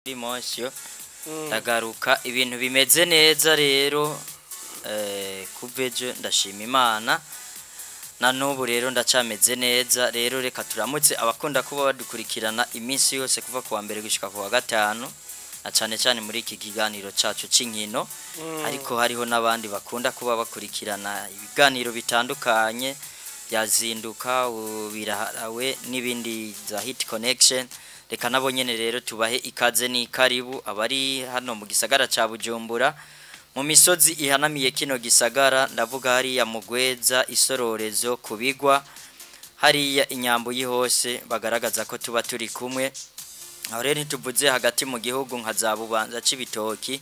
Dimension ndagaruka ibintu bimeze neza rero. Kuva ejo ndashima Imana, na n'ubu rero ndacameze neza. Rero reka turamutse abakunda kuba badukurikirana iminsi yose kuva kuwa mbere gushika kuwa gatanu, na cane cane muri iki kiganiro cacu c'inkino, ariko hariho n'abandi bakunda kuba bakurikirana ibiganiro bitandukanye byazinduka biraharawe n'ibindi za Hit Connection. Reka nabo nyene rero tubahe ikaze n'ikaribu, abari hano mu gisagara ca Bujumbura, mu misozi ihanamiye kino gisagara, ndavuga hariya Mugweza, Isororezo, Kubigwa, hariya Inyambo hose bagaragaza ko tuba turi kumwe. Aho rero ntituvuze hagati mu gihugu nka za Bubanza, Cibitoki,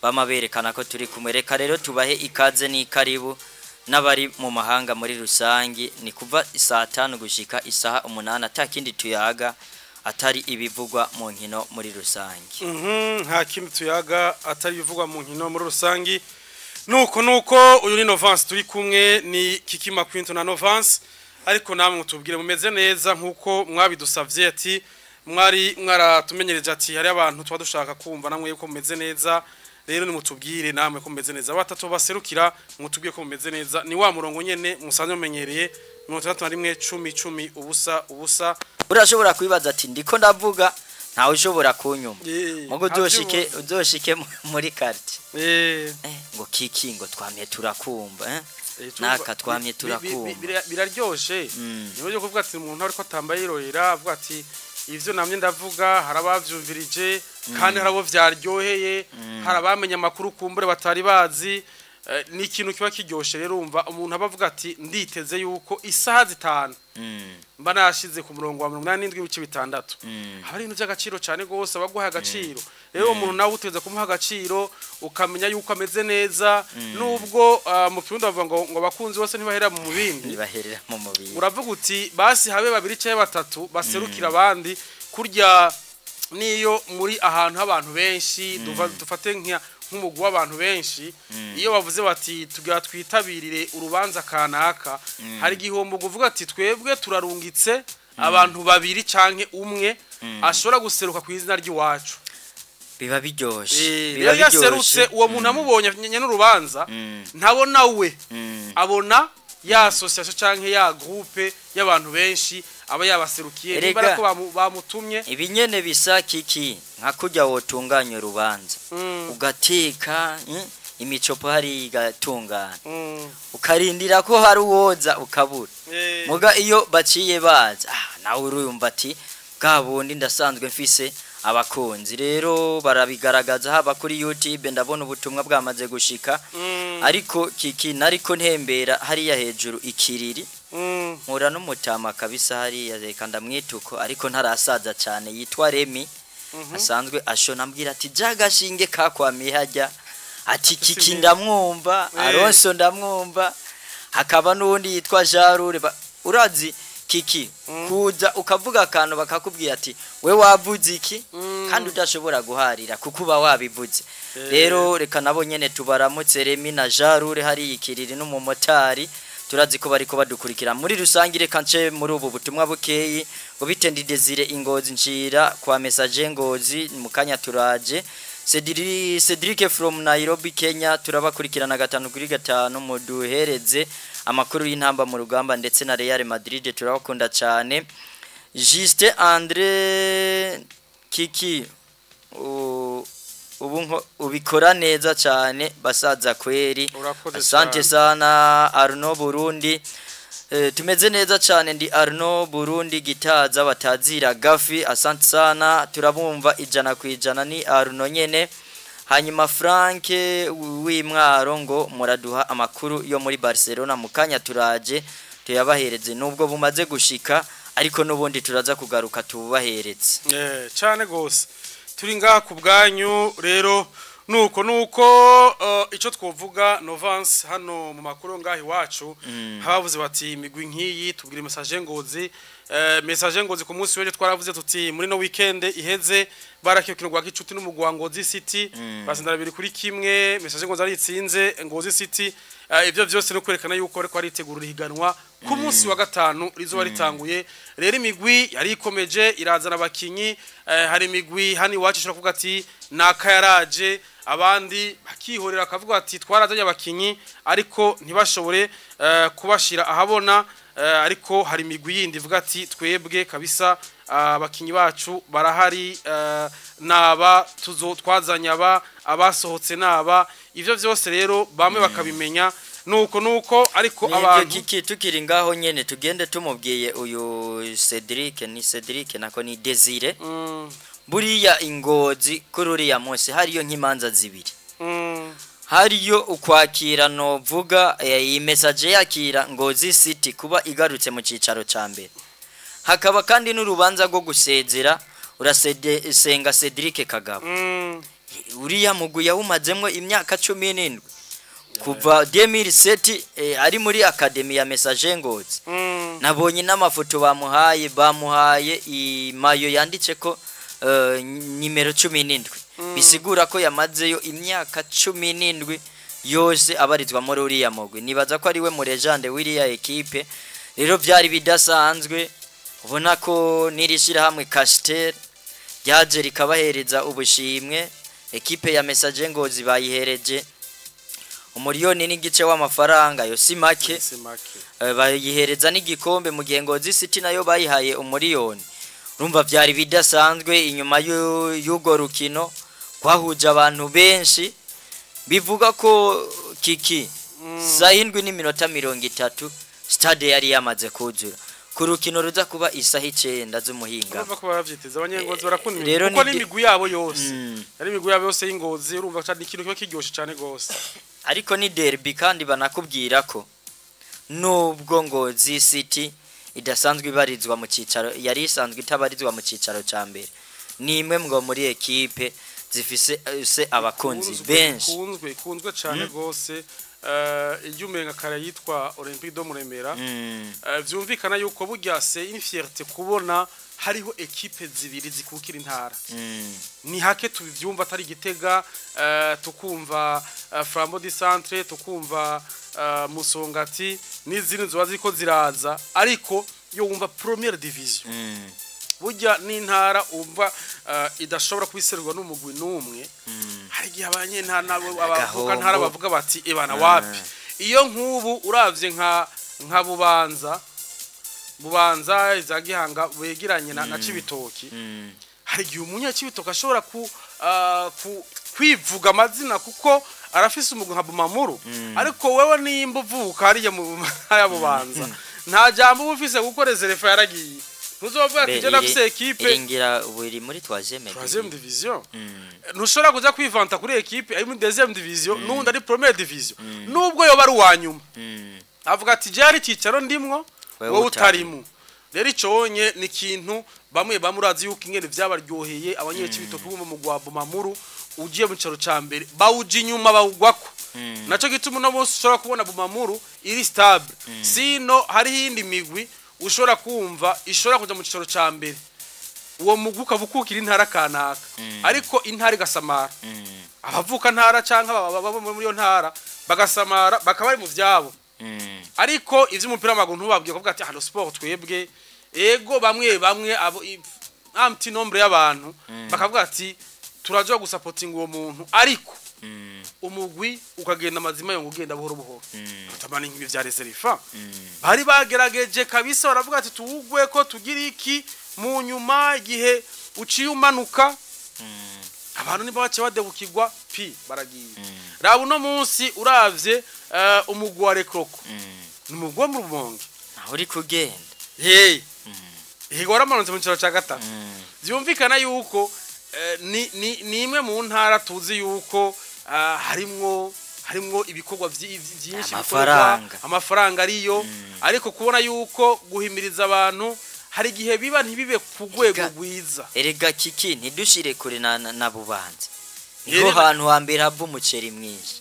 bama berekana ko turi kumwe. Reka rero tubahe ikaze n'ikaribu n'abari mu mahanga muri rusangi. Ni kuva saa 5 gushika isaha 8, atakindi tuyaga atari ibivugwa mu nkino muri rusangi. Nta kindi tuyaga atari ibivugwa mu nkino muri rusangi. Nuko uyu ni Novance, turi kumwe ni Kikima Quinto na Novance, ariko namwe mutubwire mumeze neza nkuko mwabidusavye, ati mwari mwaratumenyereje, ati hari abantu tuba dushaka kumva namwe yuko mumeze neza. Rero nimutubwire namwe ko mumeze neza, batatu baserukira, mutubwire ko mumeze neza. Ni wa murongo nyene musanzwe mumenyereye, 61 10 10 0 0. Urashobora kwibaza ati ndiko ndavuga ntawe ushobora kunyuma, mugo uzoshike muri quartier, ngo Kiki, ngo twamye turakumva, naka twamye turakumva. Biraryoshe, niyo yo kuvuga ati umuntu ariko atambaye irohera avuga ati ivyo namye ndavuga harabavyumvirije, kandi harabo vyaryoheye, harabamenya amakuru kumbure batari bazi. Ni ikintu kiba kiryoshe. Rero umva umuntu aba avuga ati nditeze yuko isaha 5 mba nashize ku murongo wa 87.6, haba ari ibintu by'agaciro cyane gose, abaguha agaciro. Rero umuntu nawe uteze kumuha agaciro, ukamenya yuko ameze neza, nubwo mu Kirundi bavuga ngo abakunzi bose ntibahera mu mubindi. Ntibaherera mu mubindi. Uravuga uti basi habe babiri cyangwa batatu baserukira abandi. Kurya niyo muri ahantu h'abantu benshi, dufate nk'umugwi w'abantu benshi, iyo bavuze bati tugira twitabirire urubanza kanaka, hari igihe uwo mugwi uvuga ati twebwe turarungitse abantu babiri canke umwe ashobora guseruka ku izina ry'iwacu. Biba biryoshe. Biba yaserutse, uwo muntu amubonye nyene n'urubanza, ntabona we, abona ya association canke ya groupe y'abantu benshi aba yabaserukiye, niba ko bamutumye. Ibi nyene bisa, Kiki, nka kurya wotunganya urubanza, ugateka imicopo hari igatungana, ukarindira ko hari uwoza ukabura. Muga iyo baciye baza, nawe urumva ati bwa bundi ndasanzwe mfise abakunzi. Rero barabigaragaza haba kuri YouTube, ndabona ubutumwa bwamaze gushika. Ariko Kiki, nariko ntembera hariya hejuru Ikiriri, mpura n'umutama kabisa hariya, reka ndamwituko ariko ntarasaza cyane, yitwa Remi, asanzwe ashona. Ambwira ati jagashinge kakwamiye hajya, ati Kiki ndamwumva, Aronso ndamwumva, hakaba n'uwundi yitwa Jarure. Urazi Kiki, kuza ukavuga akantu bakakubwira ati we wavuze iki, kandi udashobora guharira kuko uba wabivuze. Rero reka nabo nyene tubaramutse, Remi na Jarure hari Ikiriri n'umumotari, turazi ko bariko badukurikira muri rusange. Reka nce muri ubu butumwa bukeyi, ngo bitendi Desire Ingozi, nshira kwa message Ngozi mu kanya turaje. Cedric from Nairobi, Kenya, turabakurikirana 5 kuri 5, muduhereze amakuru y'Intamba mu Rugamba ndetse na Real Madrid, turabakunda cyane. Juste Andre, Kiki, ubu ubikora neza cyane basaza kweri, asante sana. Arno Burundi, tumeze neza cyane, ndi Arno Burundi Gitaza batazira gafi, asante sana, turabumva 100%. Ni Arno nyene. Hanyuma Frank w'Imwaro ngo muraduha amakuru yo muri Barcelona. Mu kanya turaje tuyabahereze, nubwo bumaze gushika, ariko nubundi turaza kugaruka tubahereze. Cyane gose, turi ngaha ku bwanyu. Rero nuko ico twovuga, Novance, hano mu makuru ngaha iwacu habavuze bati imigwi nk'iyi, tubwira Message Ngozi. Messager Ngozi ku munsi w'ejo twaravuze tuti muri no weekend iheze barakino rwa gicuti n'umugwi wa Ngozi City, basindana 2-1. Messager Ngozi aritsinze Ngozi City. Ibyo byose no kwerekana yuko ariko aritegura ihiganwa ku munsi wa gatanu rizoba ritanguye. Rero imigwi yari ikomeje irazana abakinyi, hari imigwi hani iwacu ishobora kuvuga ati naka yaraje, abandi bakihorera akavuga ati twarazanye abakinyi ariko ntibashobore kubashira ahabona. Ariko hari imigwi yindi ivuga ati twebwe kabisa abakinyi bacu barahari, naba tuzo twazanye aba abasohotse naba, ivyo vyose rero bamwe bakabimenya nuko ariko abantu kiki tukiri ngaho nyene tugende tumubwiye uyu Cedric, ni Cedric nako ni Desire. Buriya Ingozi kuri uriya munsi hariyo nk'imanza zibiri. Hariyo ukwakira novuga iyi message yakira Ngozi City kuba igarutse mu cicaro ca mbere, hakaba kandi n'urubanza rwo gusezera urasenga Cedric Kagabo. Uriya mugwi yawumazemwo imyaka 17 kuva 2007, ari muri academy ya Messager Ngozi. Nabonye n'amafoto bamuhaye imayo yanditse ko nimero 17, bisigura ko yamazeyo imyaka 17 yose abarizwa muri uriya mugwi. Nibaza ko ari we mu legende w'iriya ekipe. Rero byari bidasanzwe ubona ko nirishira hamwe Castel ryaje rikabahereza ubushimwe. Ekipe ya Messager Ngozi bayihereje 1.5 miliyoni w'amafaranga, yo si make. Si make. Bayihereza n'igikombe, mu gihe Ngozi City nayo bayihaye 1 miliyoni. Urumva byari bidasanzwe. Inyuma y'urwo rukino kwahuje abantu benshi, bivuga ko kiki saa 7:30 stade yari yamaze kuzura ku rukino ruza kuba isaha 9 z'umuhinga. Urumva ko baravyiteze, abanyengozi barakunda Rero imigwi kuko ni n'imigwi yabo yose, ari imigwi yabo yose y'Ingozi, urumva cyane ikintu kiba kiryoshe cyane gose. Ariko ni derby, kandi banakubwira ko nubwo Ngozi City idasanzwe ibarizwa mu cicaro, yari isanzwe itabarizwa mu cicaro ca mbere, ni imwe ngo muri ekipe zifise se abakunzi benshi. Ikunzwe cyane gose, ijya umenga kare yitwa Olympique de Muremera. Vyumvikana yuko burya c'est une fierté kubona hariho ekipe zibiri zikukira intara. Ni hake tubivyumva atari Gitega, tukumva Flambeau du Centre, tukumva Musongati n'izindi zoba ziriko ziraza, ariko iyo wumva première division, burya n'intara umva idashobora kubiserwa n'umugwi n'umwe. Hari igihe abanyentara nabo abavuka ntara Agahombo. bavuga bati ebana wapi. Iyo nk'ubu uravye nka Bubanza za Gihanga wegeranye na Cibitoki, hari igihe umunyacibitoki ashobora ku kwivuga amazina kuko arafise umugwi nka Bumamuru, ariko wewe nimba uvuka hariya mu ya Bubanza nta jambo uba ufise kuko reserefa yaragiye, ntuzovuga ati je ndafise ekipe. Iringira ubu iri muri 3e. Troisième division. Ntushobora kuza kwivanta kuri ekipe ari muri deuxième division n'undi ari première division, nubwo yoba ari uwa nyuma, avuga ati je hari icicaro ndimwo, Wewe wowe utarimo. utarimo. Rero iconye ni ikintu bamwe bamwe urazi yuko ingene vyabaryoheye abanyecibitoki bumva mu gwa Bumamuru ugiye mu cicaro ca mbere, bawuja inyuma bawugwako. Naco gituma uno munsi ushobora kubona Bumamuru iri stable, sino hariho iyindi migwi ushobora kumva ishobora kuja mu cicaro ca mbere, uwo mugwi ukaba ukukira intara kanaka, ariko intara igasamara, abavuka ntara canke ababa muri iyo ntara bagasamara bakaba bari mu vyabo. Ariko ivy'umupira w'amaguru ntubabwiye kuvuga ati hano sport twebwe ego, bamwe bamwe abo un petit nombre y'abantu bakavuga ati turaja gusapotinga uwo muntu, ariko umugwi ukagenda amazima yo ugenda buhoro buhoro. Utamana nk'ibi vya Reserifa bari bagerageje kabisa, baravuga ati tuwugwe ko tugira iki mu nyuma igihe uciye umanuka, abantu niba bace badebukirwa pi baragiye. Raba uno munsi uravye umugwi wa Rekroko, ni umugwi wo mu Rumonge. Aho uri kugenda. Hey, higo waramanutse mu cicaro ca gatatu. Vyumvikana yuko ni imwe mu ntara tuzi yuko harimwo ibikorwa vyinshi bikorwa, Amafaranga. amafaranga ariyo, ariko kubona yuko guhimiriza abantu hari igihe biba ntibibe ku rwego Erega- rwiza. Erega kiki, ntidushire kure na Bubanza. Niho hantu hambere hava umuceri mwinshi.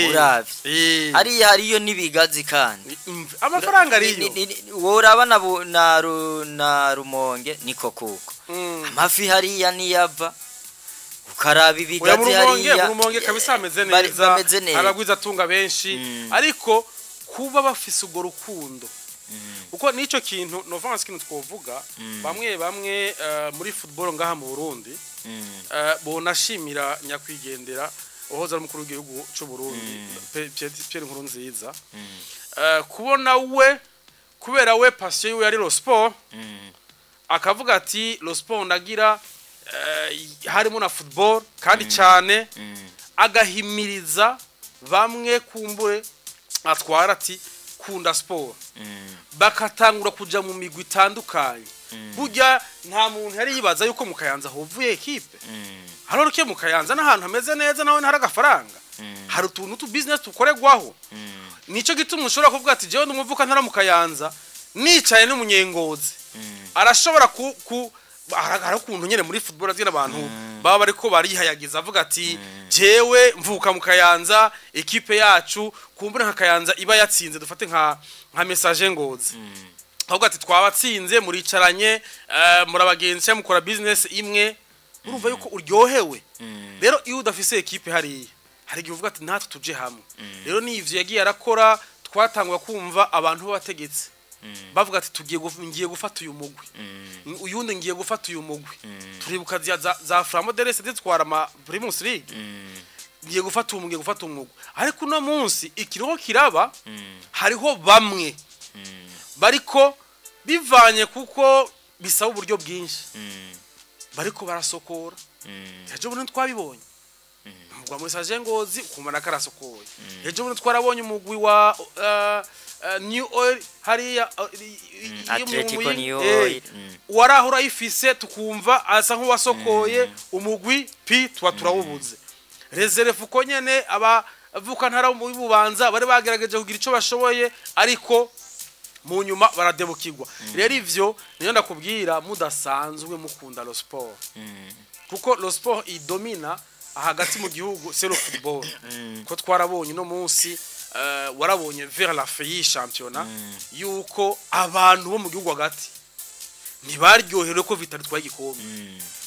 Uravye. Hariya hariyo n'ibigazi kandi. Amafaranga ariyo. Woraba na Rumonge niko kuko. Amafi hariya niyava, ukaraba Oya, mu ibigazi Rumonge, hariya. mu Rumonge kabisa hameze neza. Bameze neza. Abagwiza tunga benshi, ariko kuba bafise urwo rukundo, kuko nico kintu novanse, ikintu twovuga, bamwe bamwe muri football ngaha mu Burundi, bonashimira nyakwigendera uhoze ari umukuru w'igihugu c'u Burundi, Pierre Nkurunziza, kubona we, kubera we passion yiwe yari le sport, akavuga ati le sport ndagira, harimo na football kandi cyane, agahimiriza bamwe kumbure atwara ati kunda sport, bakatangura kuja mu migwi itandukanye. Burya nta muntu yari yibaza yuko mu Kayanza huvuye ekipe. Hano rukiye mu Kayanza n'ahantu hameze neza, naho hari agafaranga, hari utuntu tu business tukoregwaho. Nico gituma ushobora kuvuga ati jewe ndumuvuka ntara mu Kayanza, nicaye n'umunyengozi arashobora ku hari ukuntu nyene muri football azina abantu baba bariko barihayagiza, avuga ati jewe mvuka mu Kayanza, ekipe yacu kumbura nka Kayanza iba yatsinze, dufate nka Message Ngozi, ahubwo ati twabatsinze, muricaranye, murabagenzi cyangwa mukora business imwe, urumva yuko uryohewe. Rero iyo udafise ekipe hariya, hari igihe uvuga ati natwe tuje hamwe. Rero ni ivyo yagiye arakora, twatangwa kumva abantu b'abategetsi bavuga ati tugiye ngiye gufata uyu mugwi, uyundi ngiye gufata uyu mugwi. Turibuka za Flambeau de l'Est zitwara ama Primus League, ngiye gufata uyu, ngiye gufata umugwi. Ariko uno munsi ikiriho kiraba, hariho bamwe bariko bivanye, kuko bisaba uburyo bwinshi, bariko barasokora. Ejo bundi twabibonye umugwi wa Message Ngozi, ukumva nakarasokoye. Ejo bundi twarabonye umugwi wa New Oil hariya, iyo mu Atletico New Oil. Oil. Warahora urayifise, tukumva asa nk'uwasokoye umugwi pi tuba turawubuze. Reserve uko nyene, abavuka ntara mu Bubanza bari bagerageje kugira ico bashoboye, ariko mu nyuma baradebukirwa. Rero ivyo niyo ndakubwira, mudasanzwe mukunda le sport, kuko le sport idomina hagati mu gihugu, c'est le football. Ko twarabonye no munsi, warabonye vers la fin championnat yuko abantu bo mu gihugu hagati ntibaryoherewe ko Vital'O itwaye igikombe,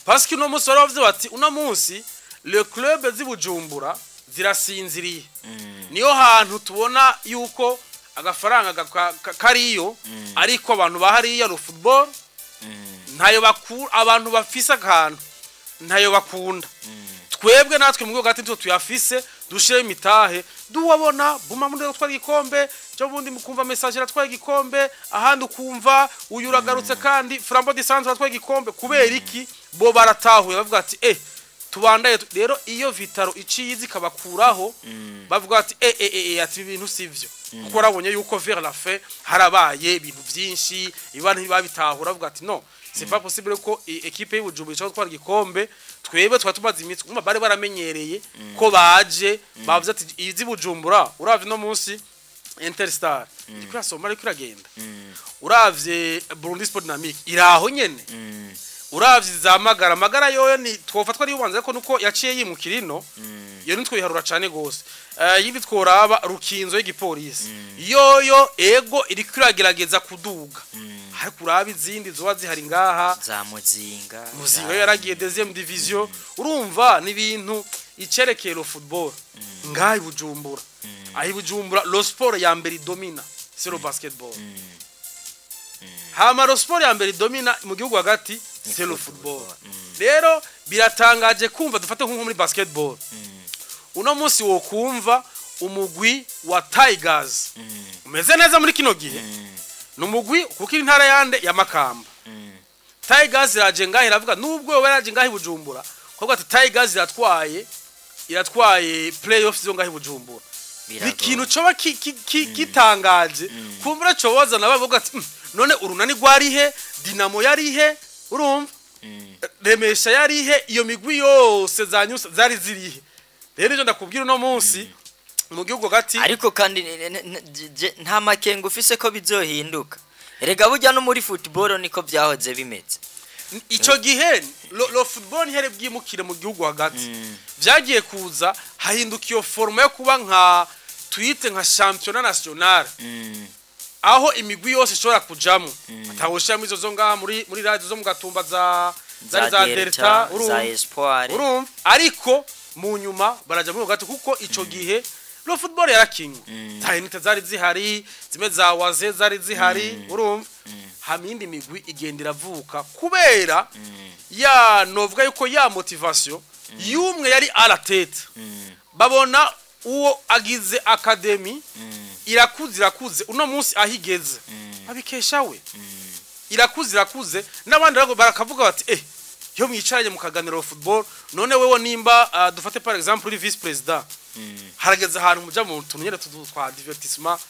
parce que uno munsi baravuze bati uno munsi le club z'i Bujumbura zirasinziriye, niyo hantu tubona yuko agafaranga kariyo, ariko abantu bahariya le football ntayo bakura, abantu bafise akantu ntayo bakunda. Twebwe natwe mu rwego hagati tuyafise, dushire imitahe. Duwabona buma muri gutwara igikombe cyo, bundi mukumva Message iratwara igikombe, ahandi ukumva uyu uragarutse kandi Flambeau du Centre atwaye igikombe. Kubera iki? Bo baratahuye, bavuga ati tubandaye. Rero iyo Vital'O iciyizi ikabakuraho, bavuga ati ati ibi bintu sivyo, kuko warabonye yuko vers la fin harabaye ibintu byinshi, ibana ntibabitahura, bavuga ati non, c'est pas possible ko équipe y'Ubujumbura ishobora gutwara igikombe, twebwe twari tumaze iminsi kumva bari baramenyereye ko baje bavuze ati izi Bujumbura. Uravye no munsi Interstar iriko irasoma, ariko iragenda. Uravye Burundi Sport Dynamique iraho nyene. Uravye za Magara, Magara yoyo ni twofatwa ari ubanza, ariko nuko yaciye yimukira ino, iyo nitwo cane gose. Yindi tworaba Rukinzo y'igipolisi, yoyo ego iriko iragerageza kuduga, ariko uraba izindi zoba zihari ngaha, za Muzinga. Muzinga yo yaragiye deuxième division. Urumva ni ibintu icerekeye football ngaha i Bujumbura. Aho i Bujumbura le sport ya mbere idomina, c'est le basketball. Hama le sport ya mbere idomina mu gihugu hagati, c'est le football. Rero biratangaje kumva, dufate nko muri basketball, uno munsi wo kumva umugwi wa Tigers umeze neza muri kino gihe, ni umugwi kuko intara yande ya Makamba. Tigers iraje ngaho iravuga, nubwo yoba yaraje ngaho i Bujumbura, kuko ati Tigers iratwaye playoffs zo ngaho i Bujumbura. Ni ikintu coba gitangaje kumbura, coboza bavuga ati "None Urunani rwarihe, Dinamo yarihe, urumva Remesha yarihe, iyo migwi yose za Nyusa zari zirihe?" Rero ivyo ndakubwira, uno munsi mu gihugu hagati. Ariko kandi nta makenga ufise ko bizohinduka? Erega burya no muri football niko byahoze bimeze. Ico gihe le football ntiyari bwimukire mu gihugu hagati. Vyagiye kuza hahinduka iyo forme yo kuba nka twite nka championnat national, aho imigwi yose ishobora kujamo, atawushiramo izo zo ngaha muri radio zo mu Gatumba za zari za Delta, za urumva? Espoir. Urumva, ariko mu nyuma baraja muri hagati, kuko ico gihe le football yarakinywe, za unité zari zihari, zimwe za waze zari zihari, urumva. Hama iyindi migwi igenda iravuka kubera ya novuga yuko ya motivation y'umwe yari à la tête. Babona uwo agize academy irakuze, irakuze, uno munsi aho igeze abikesha we. Irakuze, irakuze, n'abandi barakavuga bati: "Eh, iyo mwicaranye mukaganira football, none wewe nimba dufate par exemple uri vice président, harageze ahantu muja mu tuntu nyene twa divertissement,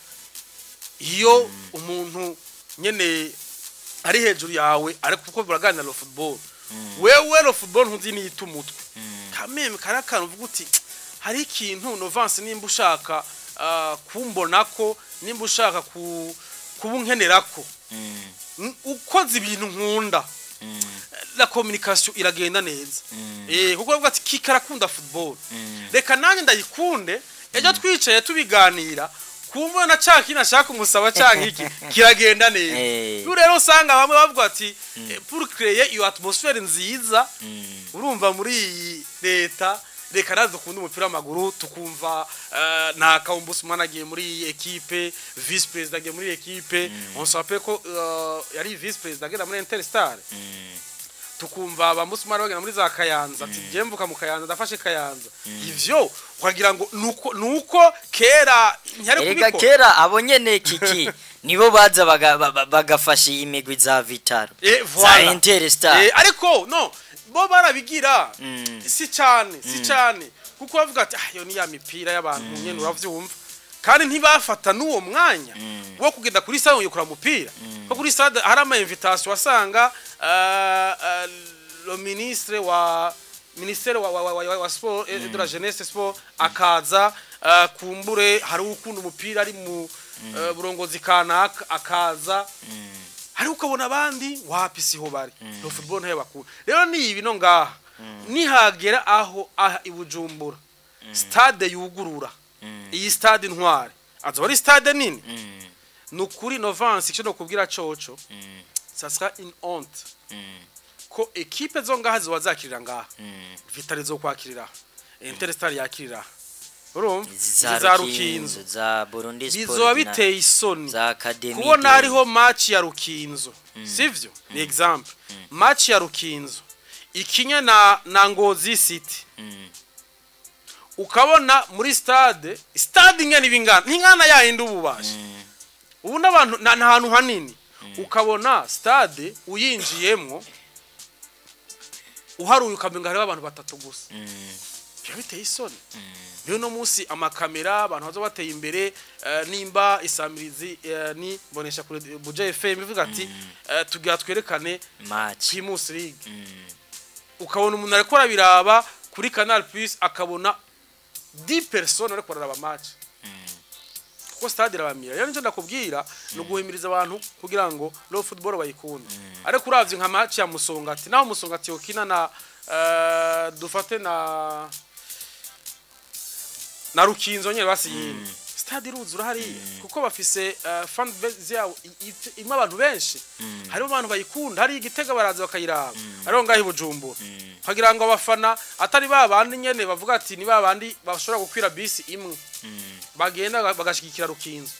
iyo umuntu nyene ari hejuru yawe ariko kuko baraganira le football, wewe le football ntuzi niyita umutwe kameme karakana, uvuga uti hari ikintu Novance, nimba ushaka kumbona ko nimba ushaka kuba unkenerako, ukoze ibintu nkunda, la communication iragenda neza." Kuko bavuga ati: "Kika arakunda football, reka nanjye ndayikunde." Ejo twicaye tubiganira, kumva na ca kintu ashaka umusaba canke iki kiragenda neza. N'ubu rero usanga bamwe bavuga ati pour créer iyo atmosphère nziza, urumva, muri iyi leta, reka naze dukunda umupira w'amaguru." Tukumva nta kawumbusi, umwana agiye muri iyi équipe, vice président agiye muri iyi équipe. On se rappelle ko yari vice président agenda muri Interstar. Tukumva ba Musumari bagenda muri za Kayanza, ati: "Je mvuka mu Kayanza, ndafashe Kayanza." Ivyo ukagira ngo nuko kera ntiyari Erega kubikora. Kera abo nyene kiki nibo baza bagafasha iyi migwi za Vitaro, za Voilà. Interstar. Ariko no bo barabigira si cyane, si cyane, kuko bavuga ati: "Ah, yo ni ya mipira y'abantu nyene." Uravyumva, kandi ntibafata n'uwo mwanya wo kugenda kuri stade ngo kuraba umupira, ko kuri stade hari ama invitation, wasanga le ministre wa ministère wa sport et de la jeunesse, sport, akaza, kumbure hari ukunda umupira ari mu burongozi kanaka akaza, hari ukabona abandi wapi, siho bari, no football ntayo bakunda. Rero ni ibi no ngaha nihagera aho aha i Bujumbura stade yugurura, iyi stade Intwari azoba ari stade nini. Nukuri Novance, icyo nokubwira coco, ça sera une honte ko équipe zo ngaha ziba zakirira ngaha, Vitali zo kwakirira, Interstar yakirira, urumva, za za Rukinzo, Rukinzo, za Burundi Sport, bizoba biteye isoni za Academy kubona Day. hariho match ya Rukinzo, sivyo? Ni exemple, match ya Rukinzo ikinya na Ngozi City, ukabona muri stade, stade ingana ibingana ntingana yayindi ububasha ubu n'abantu nta hantu hanini, ukabona stade uyinjiyemwo uharuye ukamenga hariho abantu batatu gusa. Biba biteye isoni. Rero no munsi amakamera, abantu bazo bateye imbere, nimba isamirizi ni bonesha kuri Buja FM ivuga ati tugira twerekane match Primus League, ukabona umuntu ariko arabiraba kuri Canal Plus, akabona 10 personnes ariko araraba match, kuko stade irabamira. Rero nicyo ndakubwira, ni uguhimiriza abantu kugira ngo le football bayikunde. Ariko uravye nka match ya Musongati, naho Musongati yokina na dufate na Rukinzo nyene, basi yindi stade iruzura hariya, kuko bafise fan base yabo imwe, abantu benshi, harimo abantu bayikunda hari igitega, baraza bakayiraba. Ariho ngaho i Bujumbura kugira ngo abafana atari ba bandi nyene bavuga ati ni ba bandi bashobora gukwira bisi imwe, bagenda bagashigikira Rukinzo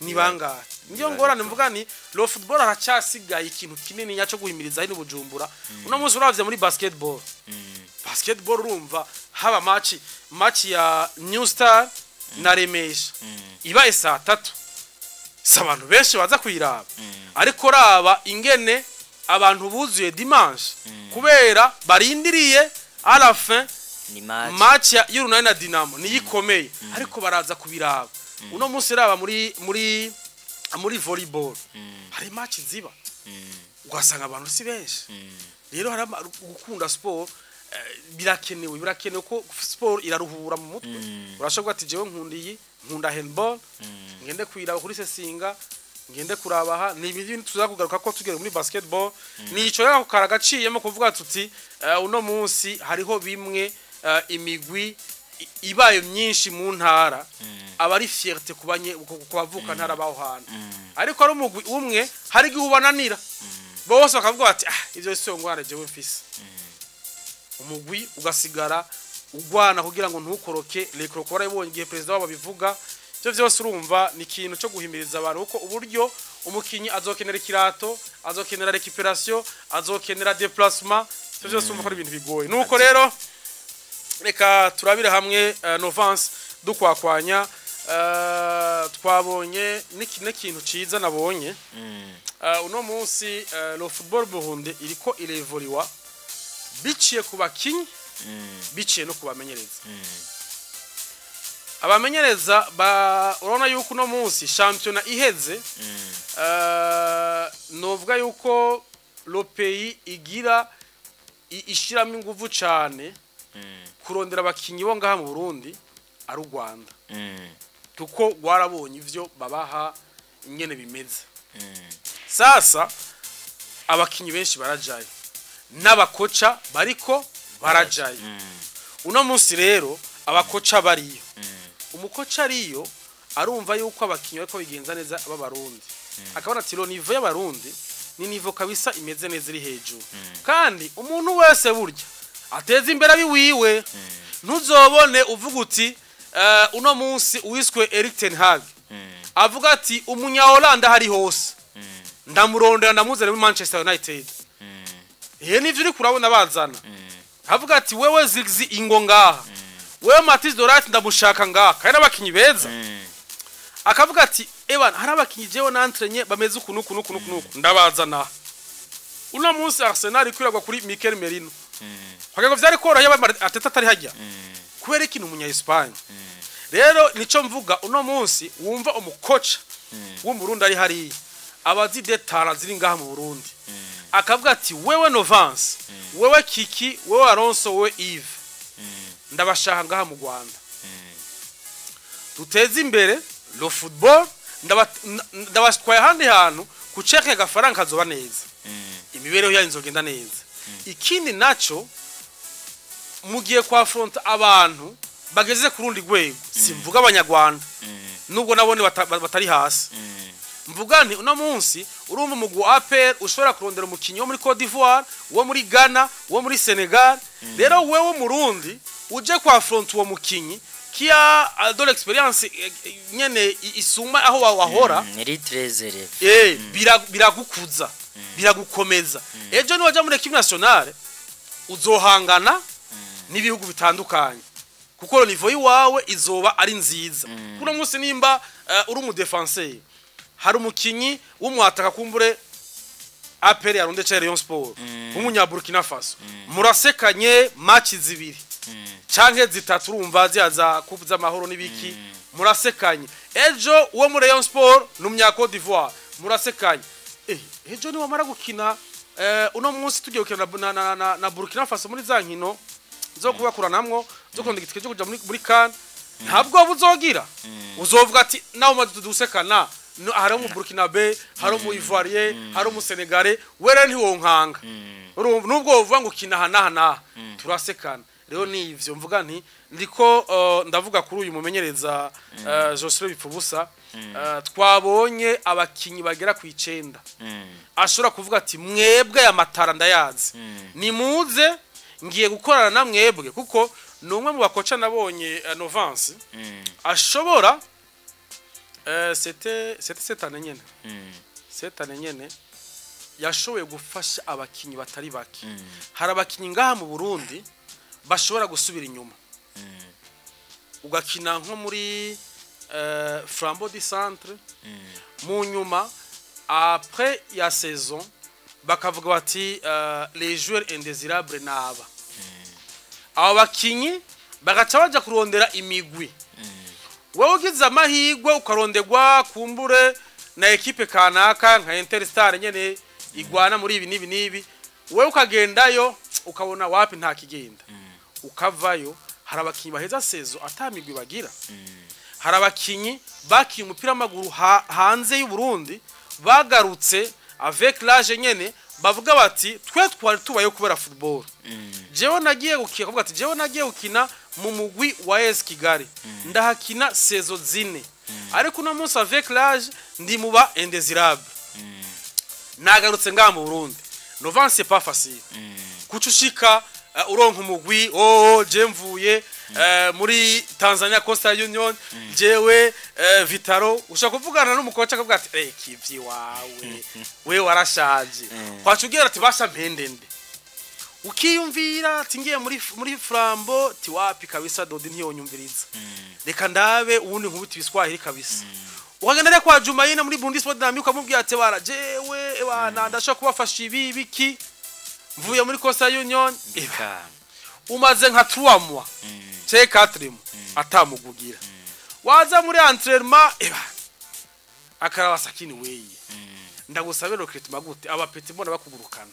ni bangahe? Niyo ngorane mvuga ni le football haracyasigaye ikintu kinini cyo guhimiriza hino Bujumbura. Uno munsi uravye muri basketball, basketball urumva haba match ya New Star na Remesha ibaye saa 3, si abantu benshi baza kuyiraba, ariko raba ingene abantu buzuye dimanche kubera barindiriye à la fin ni match match ya y'Urunani na Dinamo niyo ikomeye, ariko baraza kubiraba. Uno munsi raba muri volleyball, hari match ziba ugasanga abantu si benshi. Rero hari gukunda sport, birakenewe ko sport iraruhura mu mutwe. Urashobora ati: "Jewe nkunda iyi, nkunda handball, ngende kuyiraba kuri Sesinga." Ngende kurabaha ni ibintu tuza kugaruka ko tugere muri basketball. Nico yako karagaciyemo kuvuga tuti uno munsi hariho bimwe imigwi ibaye myinshi mu ntara, aba ari fierté kubanye kubavuka ntara baho hantu. Ariko ari umugwi umwe, hari igihe ubananira bose bakavuga bati: "Ah, ivyo si ngwana jewe mfise." Umugwi ugasigara ugwana kugira ngo ntukoroke lekoro. Barabibonye igihe perezida wabo abivuga. Ivyo vyose urumva ni ikintu cyo guhimiriza abantu, kuko uburyo umukinyi azokenera ikirato, azokenera récupération, azokenera déplacement, ivyo vyose urumva ko ari ibintu bigoye. Nuko rero reka turabire hamwe Novance dukwakwanya. Twabonye n'ikintu ciza nabonye uno munsi, le football Burundi iriko irevoliwa biciye ku bakinyi, biciye no kubamenyereza. Abamenyereza ba urabona yuko uno munsi shampiyona iheze, novuga yuko le pays igira ishiramo inguvu cane kurondera abakinyi bo ngaha mu Burundi ari u Rwanda, kuko rwarabonye ivyo babaha ingene bimeze. Sasa abakinyi benshi barajayo n'abakoca bariko barajayo. Uno munsi rero abakoca bariyo, umukoca ariyo arumva yuko abakinyi bariko bigenza neza b'Abarundi, akabona ati: "Niveau y'Abarundi ni niveau kabisa imeze neza, iri hejuru." Kandi umuntu wese burya ateza imbere abiwiwe. Ntuzobone uvuga uti uno munsi uwiswe Erik ten Hag avuga ati: "Umunya Holanda hari hose ndamurondera, ndamuzana muri Manchester United." Ihe nivyo uri kurabona bazana, avuga ati: "Wewe Zirkzee, ingo ngaha, wewe Matthijs de Ligt, ndamushaka ngaha." Kandi n'abakinyi beza, akavuga ati: "Ebana, hari abakinyi jewe nantrenye bameze uku nuku nuku nuku nuku, ndabazana." Uno munsi Arsenal ikwiragwa kuri Mikel Merino, kugira ngo vyari koroha yaba Arteta atari hajya, kubera ikintu umunya Espagne. Rero nico mvuga, uno munsi wumva umukoca w'Umurundi ari hariya, abazi detara ziri ngaha mu Burundi, akavuga ati: "Wewe Novance, wewe Kiki, wewe Alonso, wewe Yves, ndabashaka ngaha mu Rwanda, duteze imbere le football, ndabatwaye ahandi hantu kuceke agafaranga kazoba neza, imibereho yanyu izogenda neza." Ikindi naco, mugiye kwa affronter abantu bageze ku rundi rwego, simvuga Abanyarwanda, nubwo nabone batari hasi. Mvuga nti uno munsi urumva umugwi wa APR ushobora kurondera umukinyi wo muri Cote d'Ivoire, wo muri Ghana, wo muri Senegal. Rero wewe Umurundi uje kwa affronter uwo mukinyi qui a de l'expérience, nyene isuma aho wahora. Iri très élevé. Biragukuza, biragukomeza. Ejo niwaja muri équipe nationale uzohangana n'ibihugu bitandukanye, kuko niveau yiwawe izoba ari nziza. Kuno munsi nimba uri umu défenseur, hari umukinyi w'umwataka kumbure APR yarunde cha Rayon Sport w'umunya Burkina Faso, murasekanye match zibiri canke zitatu, urumva ziya za coupe z'amahoro n'ibiki, murasekanye. Ejo uwo muri Rayon Sport n'umunya Cote d'Ivoire murasekanye. Ejo niwamara gukina, uno munsi tugiye gukina na Burkina Faso muri za nkino zo kubakuranamwo zo kurondera igitike cyo kuja muri CAN, ntabwo buzogira uzovuga ati: "Nawe umaze dusekana no, hari umu Burkinabe, hari umu Ivoirien, hari umu Senegalais, were ntiwonkanga." Urumva nubwo wovuga ngo ukina aha n'aha n'aha, turasekana. Rero ni ivyo mvuga nti ndiko ndavuga kuri uyu mumenyereza Jocelyn Bipfubusa. Twabonye abakinyi bagera ku 9 ashobora kuvuga ati: "Mwebwe aya matara ndayazi, nimuze ngiye gukorana na mwebwe." Kuko ni umwe mu bakoca nabonye, Novance, ashobora c'était cette année nyene, cette année nyene yashoboye gufasha abakinyi batari bake. Hari abakinyi ngaha mu Burundi bashobora gusubira inyuma, ugakina nko muri Flambeau du Centre, mu nyuma après ya saison bakavuga bati les joueurs indésirables naba abo bakinyi, bagaca baja kurondera imigwi. Wowe ugize amahirwe ukaronderwa kumbure na ekipe kanaka nka Interstar nyene igwana muri ibi n'ibi n'ibi, wowe ukagendayo ukabona wapi, nta kigenda, ukavayo. Hari abakinyi baheza saison atamigwi bagira. Hari abakinyi bakiye umupira w'amaguru hanze y'u Burundi. Bagarutse avec l'âge nyene, bavuga bati: "Twe twari tubayeho kubera football." Jewe nagiye gukina, kuvuga ati: "Jewe nagiye gukina mu mugwi wa AS Kigali, ndahakina saison 4, ariko uno munsi avec l'âge ndi mu ba indésirable, nagarutse ngaha mu Burundi." Novance, c'est pas facile kuca ushika uronka umugwi. Oh, je mvuye muri Tanzania, Coastal Union, jewe Vitaro. Ushaka kuvugana n'umukoca, akavuga ati: "Reka ivyi wawe, we warashaje." Kwaca ugira ati: "Basha mpendende." Ukiyumvira ati: "Ngiye muri Flambeau, ti wapi kabisa, Dodi ntiyonyumviriza, reka ndabe ubundi nkubita ibiswahili kabisa." Ukagenda rero kwa Jumayine muri Burundi Sport Dynamic, ukamubwira ati: "Bara jewe bana ndashaka kubafasha ibi biki, mvuye muri Coastal Union." Bikanga. Umaze nka 3 mois cye 4 mois atamugugira, waza muri entraînement, eba akaraba sakini weye: "Ndagusabira recrutement gute, aba petit mbona bakugurukana?"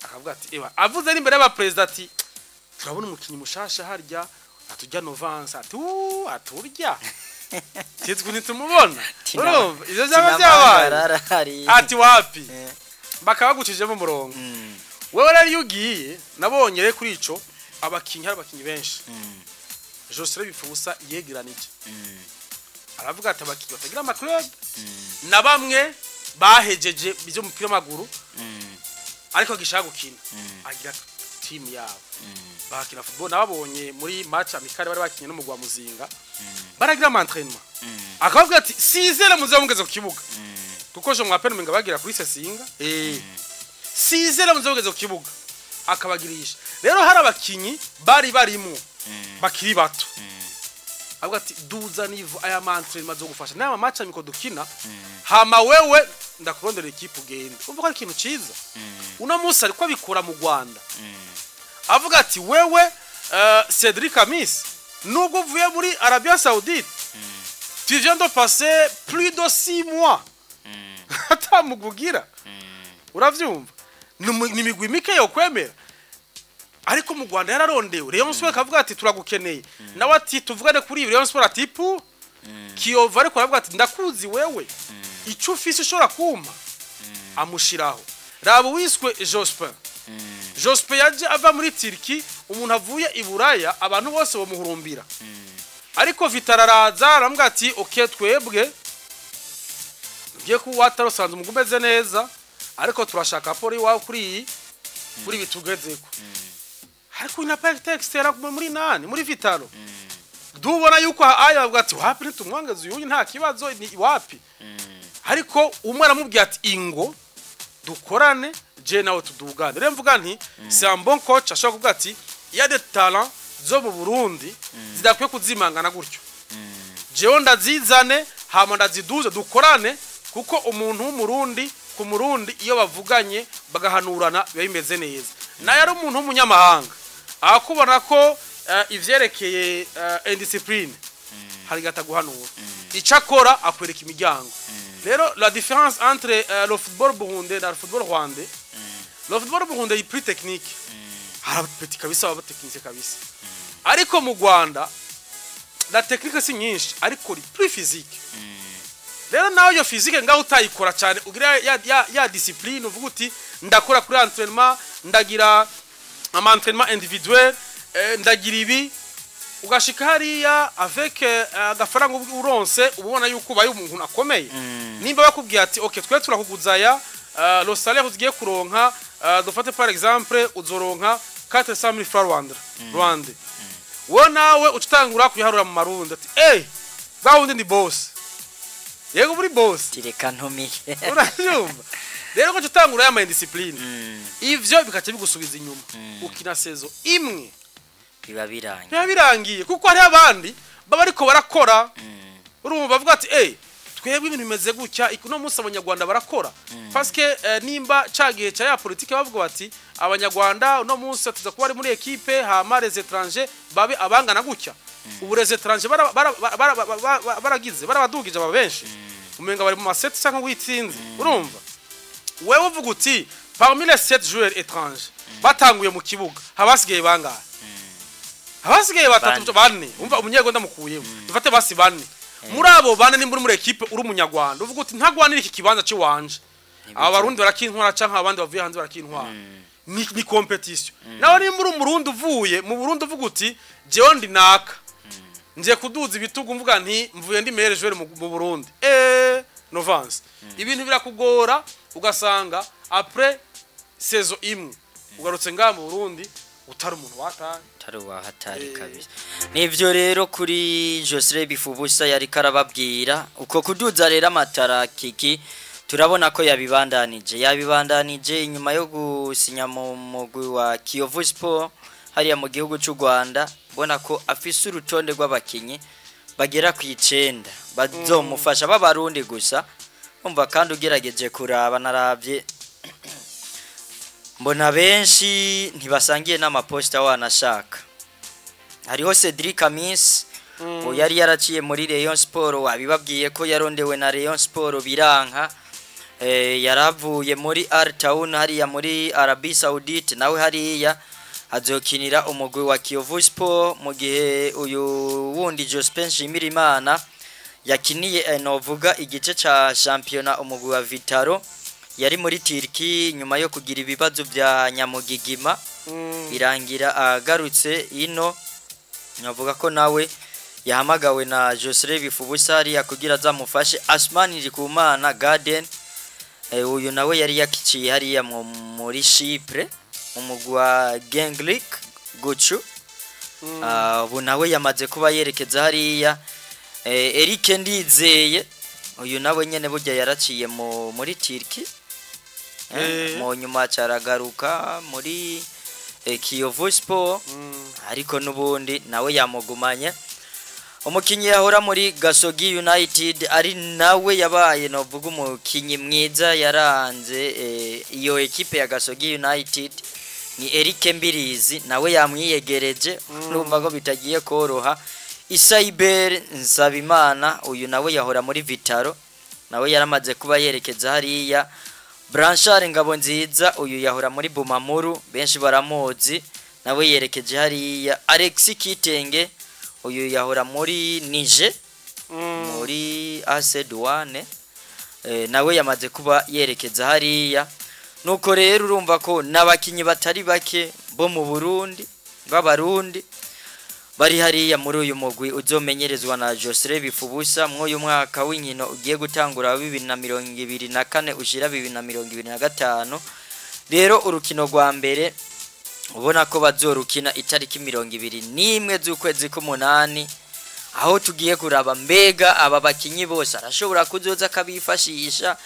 Akavuga ati eba avuze n'imbere y'aba president ati: "Turabona umukinyi mushasha harya atujya Novance." Ati: "Uuu, aturya titwe ntitumubona." Urumva ivyo vyaba vyabaye, ati: "Wapi." Bakaba bagucijemo umurongo. Wewe rero iyo ugiye, nabonye rero kuri ico abakinyi, hari abakinyi benshi Jocelyn Bipfubusa yegeranije, aravuga ati abakinyi batagira ama club na bamwe bahejeje ibyo mupira w'amaguru ariko gishaka gukina, agira team yabo bakina football. Nababonye muri match amicale bari bakinye no mugwa Muzinga, baragira ama entraînement, akavuga ati: "Sizere muze mugeze ku kibuga," kuko je mwapene umenga bagira kuri sesinga, "sizere muze mugeze ku kibuga." Akabagirisha rero, hari abakinyi bari barimo bakiri bato, avuga ati: "Duza niveau, aya ma entraînement zo gufasha n'aya match amiko dukina, hama wewe ndakurondera équipe ugende." Umva ko ari ikintu ciza. Uno munsi ariko abikora mu Rwanda, avuga ati: "Wewe Cedric Amis, nubwo uvuye muri Arabia Saoudite, tu viens de passer plus de 6 mois atamugugira." Uravyumva, ni imigwi mike yo kwemera, ariko mu Rwanda yararondewe. Rayon Sport akavuga ati: "Turagukeneye." Nawe ati: "Tuvugane kuri ibi." Rayon Sport ati: "Pu Kiyovu." Ariko aravuga ati: "Ndakuzi wewe, icyo ufise ushobora kumpa." Amushiraho. Raba uwiswe Jospin. Jospin yaje ava muri Turki, umuntu avuye i Buraya, abantu bose bamuhurumbira, ariko Vitaro araza aramubwira ati: "Okay, twebwe ugiye kuba watarusanze umugwi umeze neza, ariko turashaka pori iwawe kuri iyi, kuri ibi tugezeko." Ariko na texte muri nani, muri Vitaro, dubona yuko aya bavuga ati: "Wapi, ntitumwongeze uyu, nta kibazo, ni wapi." Ariko umwe aramubwira ati: "Ingo dukorane, je nawe tudugane." Rero mvuga nti c'est un bon coach, ashobora kuvuga ati: "Il y a des talents zo mu Burundi zidakwiye kuzimangana gutyo, jewe ndazizane, hama ndaziduze, dukorane." Kuko umuntu w'Umurundi ku Murundi, iyo bavuganye bagahanurana, biba bimeze neza. Nayo ari umuntu w'umunyamahanga akubona ko ivyerekeye indiscipline, hari gataguhanura, icyo akora akwereka imiryango. Rero la différence entre le football burundais na le football rwandais, le football burundais est plus technique, hari aba petit kabisa baba technique kabisa, ariko mu Rwanda la technique si nyinshi, ariko ri plus physique. Rero nawe iyo physique ngaho utayikora cyane, ugira ya discipline, uvuga uti: "Ndakora kuri entraînement, ndagira ama entraînement individuel, ndagira ibi." Ugashika hariya avec agafaranga uronse, ubona yuko ubaye umuntu akomeye. Nimba bakubwiye ati: "Okay, twe turakuguzaya le salaire ugiye kuronka, dufate par exemple uzoronka 400 000 francs Rwanda," wowe nawe ucutangura kuyiharura mu marundi, ati: "Eh, bwa wundi ndi boss." Yego, muri boss. Tireka ntumike. Urabyumva rero ko utangura ya indiscipline, ivyo bikaca bigusubiza inyuma, ukina saison imwe, biba birangiye. Biba birangiye, kuko hari abandi baba ariko barakora. Urumva bavuga ati: "Eh, twebwe ibintu bimeze gutya, uno munsi Abanyarwanda barakora." Parce que nimba ca gihe ca ya politique bavuga bati: "Abanyarwanda uno munsi tuza kuba ari muri équipe, hama les étrangers babe abangana gutya." Ubu les étrangers baragize barabadugije, aba benshi umenga bari mu ma 7 cyangwa witsinze. Urumva wewe uvuga uti: "Parmi les 7 joueurs étrangers batanguye mu kibuga, habasigaye bangahe?" Abasigaye batatu, bane. Umva, umunyegonda mukuyemo, dufate basi bane. Muri abo bane, nimba uri muri ekipe uri umunyarwanda, uvuga uti ntagwanira iki kibanza ciwanje, aba Barundi barakintwara canke abandi bavuye hanze barakintwara, ni compétition. Nawe nimba uri umurundi uvuye mu Burundi, uvuga uti jewe ndi naka, ngiye kuduza ibitugu, mvuga nti mvuye ndi meilleur joueur mu Burundi. Novance, ibintu birakugora, ugasanga après saison imwe ugarutse ngaha mu Burundi utari umuntu wataye. Utari wahatari kabisa. Nivyo rero kuri Josre Bifubusa yari karababwira uko kuduza rero amatara. Kiki turabona ko yabibandanije inyuma yo gusinya mu mugwi wa Kiyovu Sport hariya mu gihugu cy'u Rwanda. Mbona ko afise urutonde rw'abakinyi bagera ku 9 bazomufasha b'abarundi gusa. Umva, kandi ugerageje kuraba, naravye mbona benshi ntibasangiye n'amaposita wanashaka. Hariho Cedric Amis, uwo yari yaraciye muri Rayon Sport, wabibabwiye ko yarondewe na Rayon Sport biranka. Yaravuye muri Al Town hariya muri Arabie Saoudite, nawe hariya azokinira umugwi wa Kiyovu Sport, mu gihe uyu wundi Jospin Nshimirimana yakiniye novuga igice ca championnat umugwi wa Vitaro, yari muri Turkey nyuma yo kugira ibibazo bya nyamugigima, birangira agarutse ino. Navuga ko nawe yahamagawe na Josre Bifubusa hariya kugira azamufashe. Asmani Ndikumana Garden, uyu nawe yari yakiciye hariya muri Chypre mu mugwi wa Genglik Gucu. Ubu nawe yamaze kuba yerekeza hariya. Eric Ndizeye, uyu nawe nyene burya yaraciye muri Turkey, mu nyuma caragaruka muri Kiyovu Sport, ariko nubundi nawe yamugumanye. Umukinyi yahora muri Gasogi United, ari nawe yabaye novuga umukinyi mwiza yaranze iyo ekipe ya Gasogi United, ni Eric Mbirizi, nawe yamwiyegereje. Urumva ko bitagiye koroha. Isaiber Nsabimana, uyu nawe yahora muri Vitaro, nawe yaramaze kuba yerekeza hariya. Blanchard Ngabonziza, uyu yahora muri Bumamuru, benshi baramuzi, nawe yerekeje hariya. Alexis Kitenge, uyu yahora muri Niger, muri AC Douane, nawe yamaze kuba yerekeza hariya. Nuko rero urumva ko n'abakinyi batari bake bo mu Burundi, b'abarundi, bari hariya muri uyu mugwi uzomenyerezwa na Josre Bifubusa mw'uyu mwaka w'inkino ugiye gutangura wa 2024 ushira 2025. Rero urukino rwa mbere ubona ko bazorukina itariki 21 z'ukwezi k'umunani, aho tugiye kuraba mbega aba bakinyi bose arashobora kuzoza akabifashisha.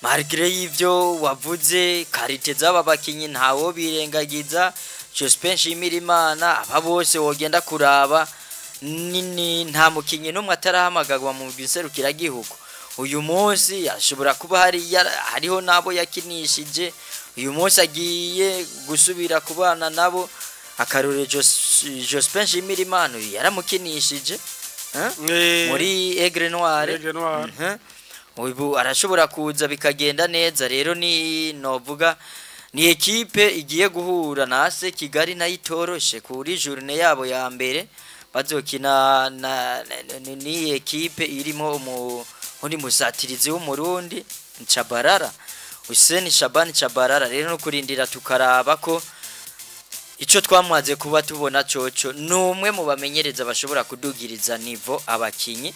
Malgré y'ivyo wavuze, qualité z'aba bakinyi ntawo birengagiza. Jospin Nshimirimana, aba bose wogenda kuraba nini, nta mukinyi n'umwe atarahamagarwa mu giserukiragihugu uyu munsi. Ashobora kuba hariho nabo yakinishije, uyu munsi agiye gusubira kubana nabo. Akarore, Jospin Nshimirimana uyu yaramukinishije, eh? Muri Aigle Noire. Aigle Noire. Ubu arashobora kuza bikagenda neza. Rero ni novuga ni ekipe igiye guhura na AS Kigali, nayo itoroshe kuri journée yabo ya mbere bazokina na ni ekipe irimo undi musatirizi w'umurundi Chabarara, Hussein Shaban Chabarara. Rero no kurindira tukaraba ko ico twamaze kuba tubona coco ni umwe mu bamenyereza bashobora kudugiriza niveau abakinyi.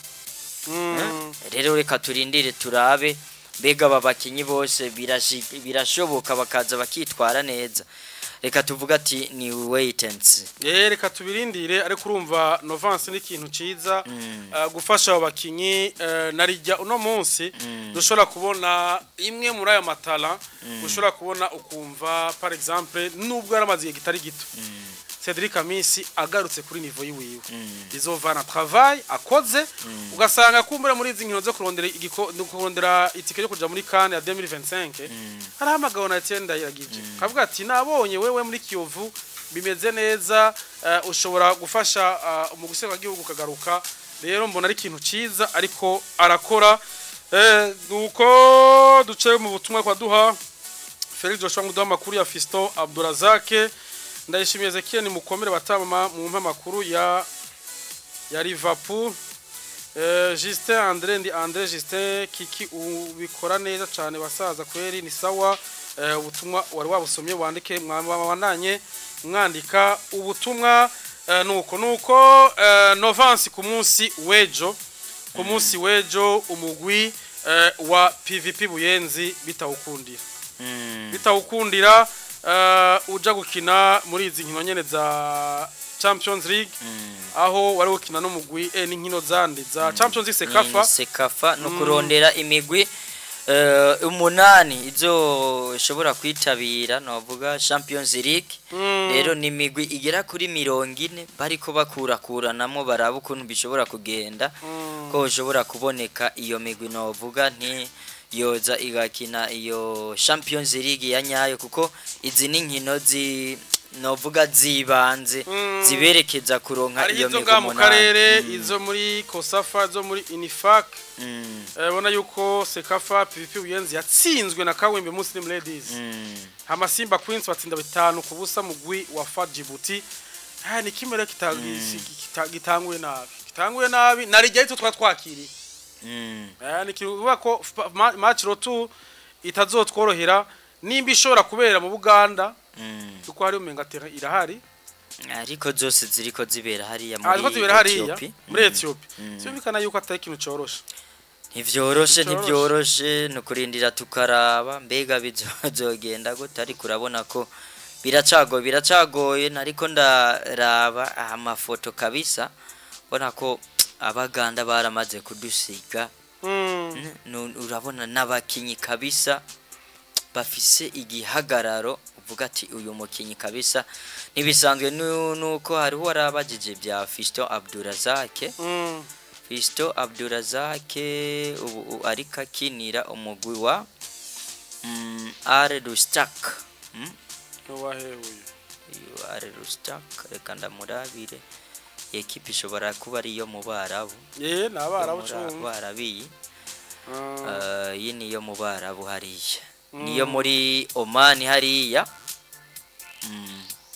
Rero reka turindire turabe mbega aba bakinyi bose birashoboka bakaza bakitwara neza. Reka tuvuga ati ni wait and see. Reka tubirindire, ariko urumva Novance ni ikintu ciza gufasha abo bakinyi, narijya uno munsi dushobora kubona imwe muri ayo matara, ushobora kubona ukumva par exemple nubwo yaramaze igihe kitari gito, Cedric Amisi agarutse kuri niveau yiwiwe, izovana travail akoze, ugasanga kumbura muri izi nkino zo kurondera kurondera itike yo kuja muri CAN ya 2025 arahamagawe na Etienne Ndayiragije, kavuga ati nabonye wewe muri Kiyovu bimeze neza, ushobora gufasha mu guseruka igihugu kagaruka. Rero mbona ari ikintu ciza ariko arakora. Nuko duce mu butumwa kwa duha Felix Joshua nguduha amakuru ya Fiston Abdurazak. Ndayishimiye Ezekiel, ni mukomere batama mu mpa makuru ya Liverpool. Justin Andre, ndi Andre Justin Kiki, ubikora neza cyane basaza, kweri ni sawa. Ubutumwa wari wabusomye, wandike mwabandanye mwandika ubutumwa. Nuko Novance, ku munsi w'ejo umugwi wa PVP Buyenzi bitawukundira, bitawukundira uja gukina muri izi nkino nyene za Champions League, aho wari gukina n'umugwi n'inkino zandi za Champions League CECAFA. Ni CECAFA, no kurondera imigwi 8 izo ishobora kwitabira novuga Champions League. Rero ni imigwi igera kuri 40 bariko bakurakuranamo, baraba ukuntu bishobora kugenda, ko ushobora kuboneka iyo migwi novuga nti yoza igakina iyo Champions League ya nyayo, kuko izi ni inkino zi novuga zibanze ziberekeza kuronka hari iyo izo migwi ngaha mu 8. karere, izo muri COSAFA, izo muri UNIFAC. Bona yuko CECAFA, PVP Buyenzi yatsinzwe na Kawembe Muslim Ladies. Hama Simba Queens batsinda 5-0 mugwi wa FAR Djibouti. Ha ni kimwe rero gitanguye nabi, gitanguye nabi nari ryo twa twakiriye. Ni kivuga ko match retour itazotworohera, nimba ishobora kubera mu Buganda, kuko hari umenga terrain irahari. Ariko zose ziriko zibera hariya ariko muri zibera hariya Ethiopia. Muri Ethiopia. Cyumvikana yuko atari ikintu coroshe. Ntivyoroshe. Ntivyoroshe. Ntivyoroshe, ni ukurindira tukaraba mbega bizogenda gute, ariko urabona ko biracagoye, biracagoye. Nariko ndaraba amafoto kabisa, mbona ko Abaganda baramaze kudusiga. Urabona n'abakinyi kabisa bafise igihagararo, uvuga ati uyu mukinyi kabisa ntibisanzwe. Nuko hariho warabajije bya Fiston Abdurazake. Fiston Abdurazake ubu ariko akinira umugwi wa Al Rustak. Nuwahe uyu? Uyu Al Rustak, reka ndamurabire. Ekipe ishobora kuba ari iyo mu Barabu. Nabarabu. Yo cumi. muri Barabiyi. Iyi niyo mu Barabu hariya, niyo muri Oman hariya.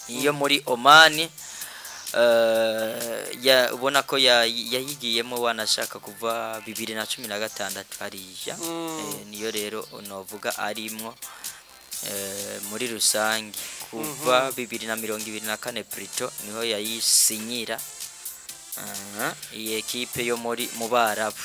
Niyo muri Oman. Ya ubona ko yayigiyemo wanashaka kuva 2016 hariya. Niyo rero novuga arimwo muri rusange kuva 2024 plutôt niho yayisinyira. Aha, iyi ekipe yo muri mu Barabu.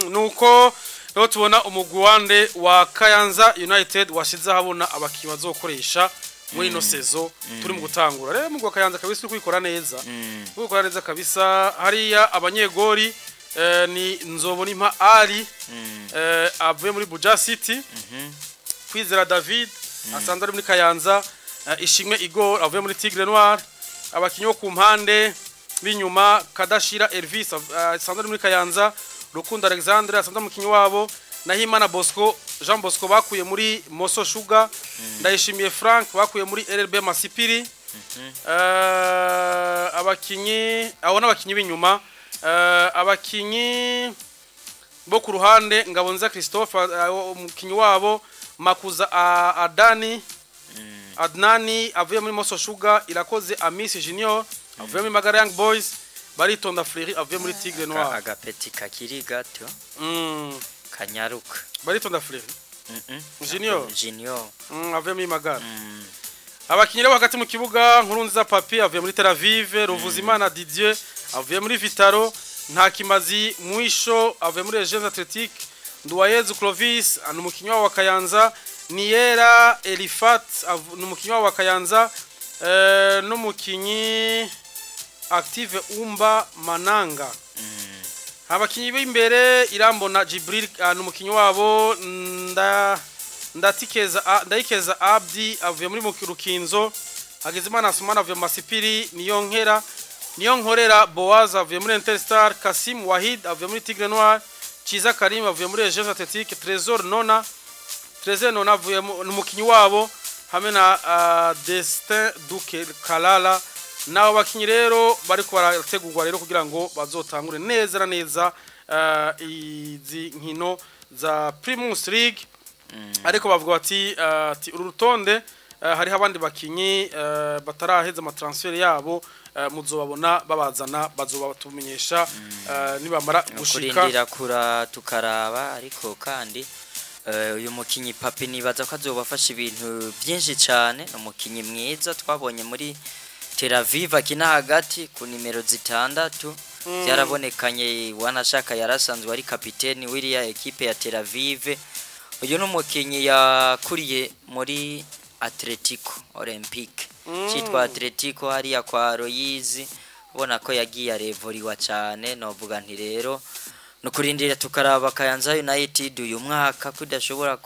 Nuko rero tubona umugwi wande wa Kayanza United washize ahabona abakinyi bazokoresha muri ino saison turi mu gutangura. Rero umugwi wa Kayanza kabisa uri kwikora neza. Uri kwikora neza kabisa. Hariya abanyegori ni Nzobonimpa Ali avuye muri Buja City. Kwizera David asanzwe ari muri Kayanza, Ishimwe Igor avuye muri Tigre Noir. Abakinyi bo ku mpande b'inyuma, Kadashira Elvis asanzwe ari muri Kayanza, Rukundo Alexandre asanzwe ari umukinyi wabo, Nahimana Bosco Jean Bosco bakuye muri Moso Sugar, Ndayishimiye Frank bakuye muri RRB Masipiri. Abakinyi abo n'abakinyi b'inyuma. Abakinyi bo ku ruhande, Ngabonziza Christophe umukinyi wabo, Makuza Adani Adnani avuye muri Moso Sugar, Irakoze Amisi Junior avuye muri Magara Young Boys, Baritonda Fleury avuye muri Tigre Noir. Agapeti kakiri gato kanyaruka. Baritonda Fleury Junior. Junior. Avuye muri Magara. Abakinyi bo hagati mu kibuga, Nkurunziza Papi avuye muri Tel Aviv, Ruvuzimana Didier avuye muri Vitaro, Ntakimazi Mwisho avuye muri Legends Athletic, Nduwayezu Clovis ni umukinyi wa Kayanza, Niera Elifat ni umukinyi wa Kayanza, n'umukinyi Active Umba Mananga. Abakinyi b'imbere, Irambona Jibril ni umukinyi wabo, nda ndatikeza Ndayikeza Abdi avuye muri Rukinzo, Hagizimana Asumana avuye mu Masipiri, Niyonkera Niyonkorera Boaz avuye muri Interstar, Kasim Wahid avuye muri Tigre Noir, Chiza Karim avuye muri Legends Athletic, Trésor Nona Trésor Nona avuye ni umukinyi wabo, hamwe na Destin Duke Kalala. Nabo bakinyi rero bariko barategurwa rero kugira ngo bazotangure neza na neza izi nkino za Primus League. Ariko bavuga bati ati uru rutonde hariho abandi bakinyi bataraheza amatransfer yabo. Muzobabona babazana, bazobatumenyesha nibamara gushika. Kurindira kura tukaraba. Ariko kandi uyu mukinyi Papi nibaza ko azobafasha ibintu byinshi cyane. Ni umukinyi mwiza twabonye muri Tel Aviv akina hagati ku nimero 6, byarabonekanye, wanashaka yarasanzwe ari kapiteni w'iriya ekipe ya Tel Aviv. Uyu ni umukinyi yakuriye muri Atletico Olympique, cyitwa Atletico hariya kwa Royizi, ubona ko yagiye arevuriwa cyane. Novuga nti rero nukurindira tukaraba Kayanza United uyu mwaka ko idashobora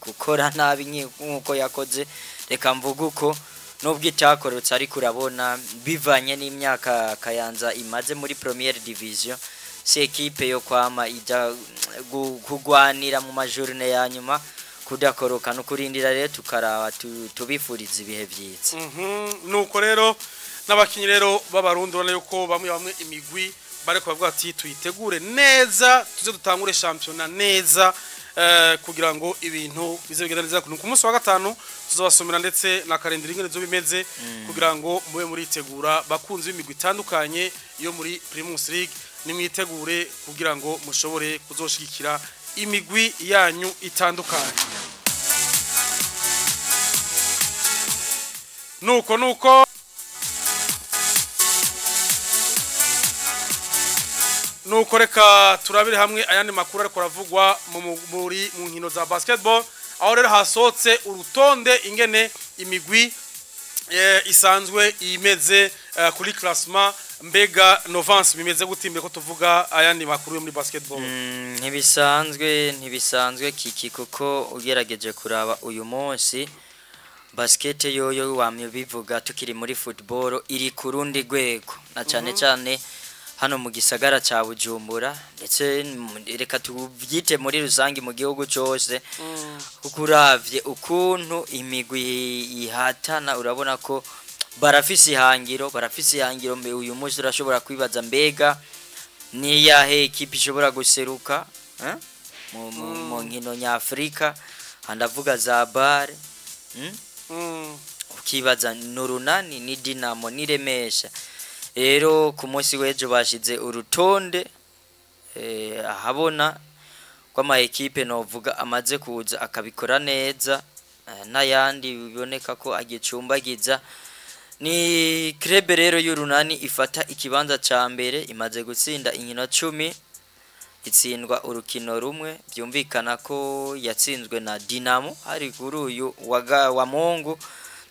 gukora nabi nkuko yakoze. Reka mvuge uko, nubwo itakorotse, ariko urabona bivanye n'imyaka Kayanza imaze muri Première Division, si ekipe yo kwama ijya kugwanira mu ma journées ya nyuma kudakoroka. Nukurindira rero tukaraba, tubifuriza ibihe byiza. Nuko rero n'abakinyi rero b'Abarundi ubona yuko bamwe bamwe imigwi bariko bavuga ati tuyitegure neza, tuze dutangure shampiyona neza, kugira ngo ibintu bize bigenda neza. Ku munsi wa gatanu tuzabasomera ndetse na calendrier ingene zo bimeze, kugira ngo mube muritegura. Bakunzi b'imigwi itandukanye yo muri Primus League, nimwitegure kugira ngo mushobore kuzoshigikira imigwi yanyu itandukanye. Nuko reka turabire hamwe ayandi makuru ariko aravugwa muri mu nkino za basketball, aho rero hasohotse urutonde ingene imigwi isanzwe imeze kuri classement. Mbega Novance, bimeze gute imbere ko tuvuga ayandi makuru yo muri basketball? Ntibisanzwe kiki, kuko ugerageje kuraba uyu munsi basket yoyo, wamye bivuga tukiri muri football, iri ku rundi rwego, na cyane cyane hano mu gisagara ca Bujumbura, ndetse reka tuvyite muri rusangi mu gihugu cyose, kuko uravye ukuntu imigwi ihatana urabona ko barafise ihangiro. Mbe uyu munsi urashobora kwibaza mbega niyahe ekipe ishobora guseruka, eh? Mu nkino nyafurika, ndavuga za BAL, Ukibaza ni Urunani, ni Dinamo, ni Remesha. Rero ku munsi w'ejo bashize urutonde ahabona kw'ama ekipe novuga amaze kuza akabikora neza, n'ayandi biboneka ko agicumbagiza. Ni club rero y'Urunani ifata ikibanza ca mbere, imaze gutsinda inkino 10, itsindwa urukino rumwe, byumvikana ko yatsinzwe na Dinamo hari kuri uyu wa Mungu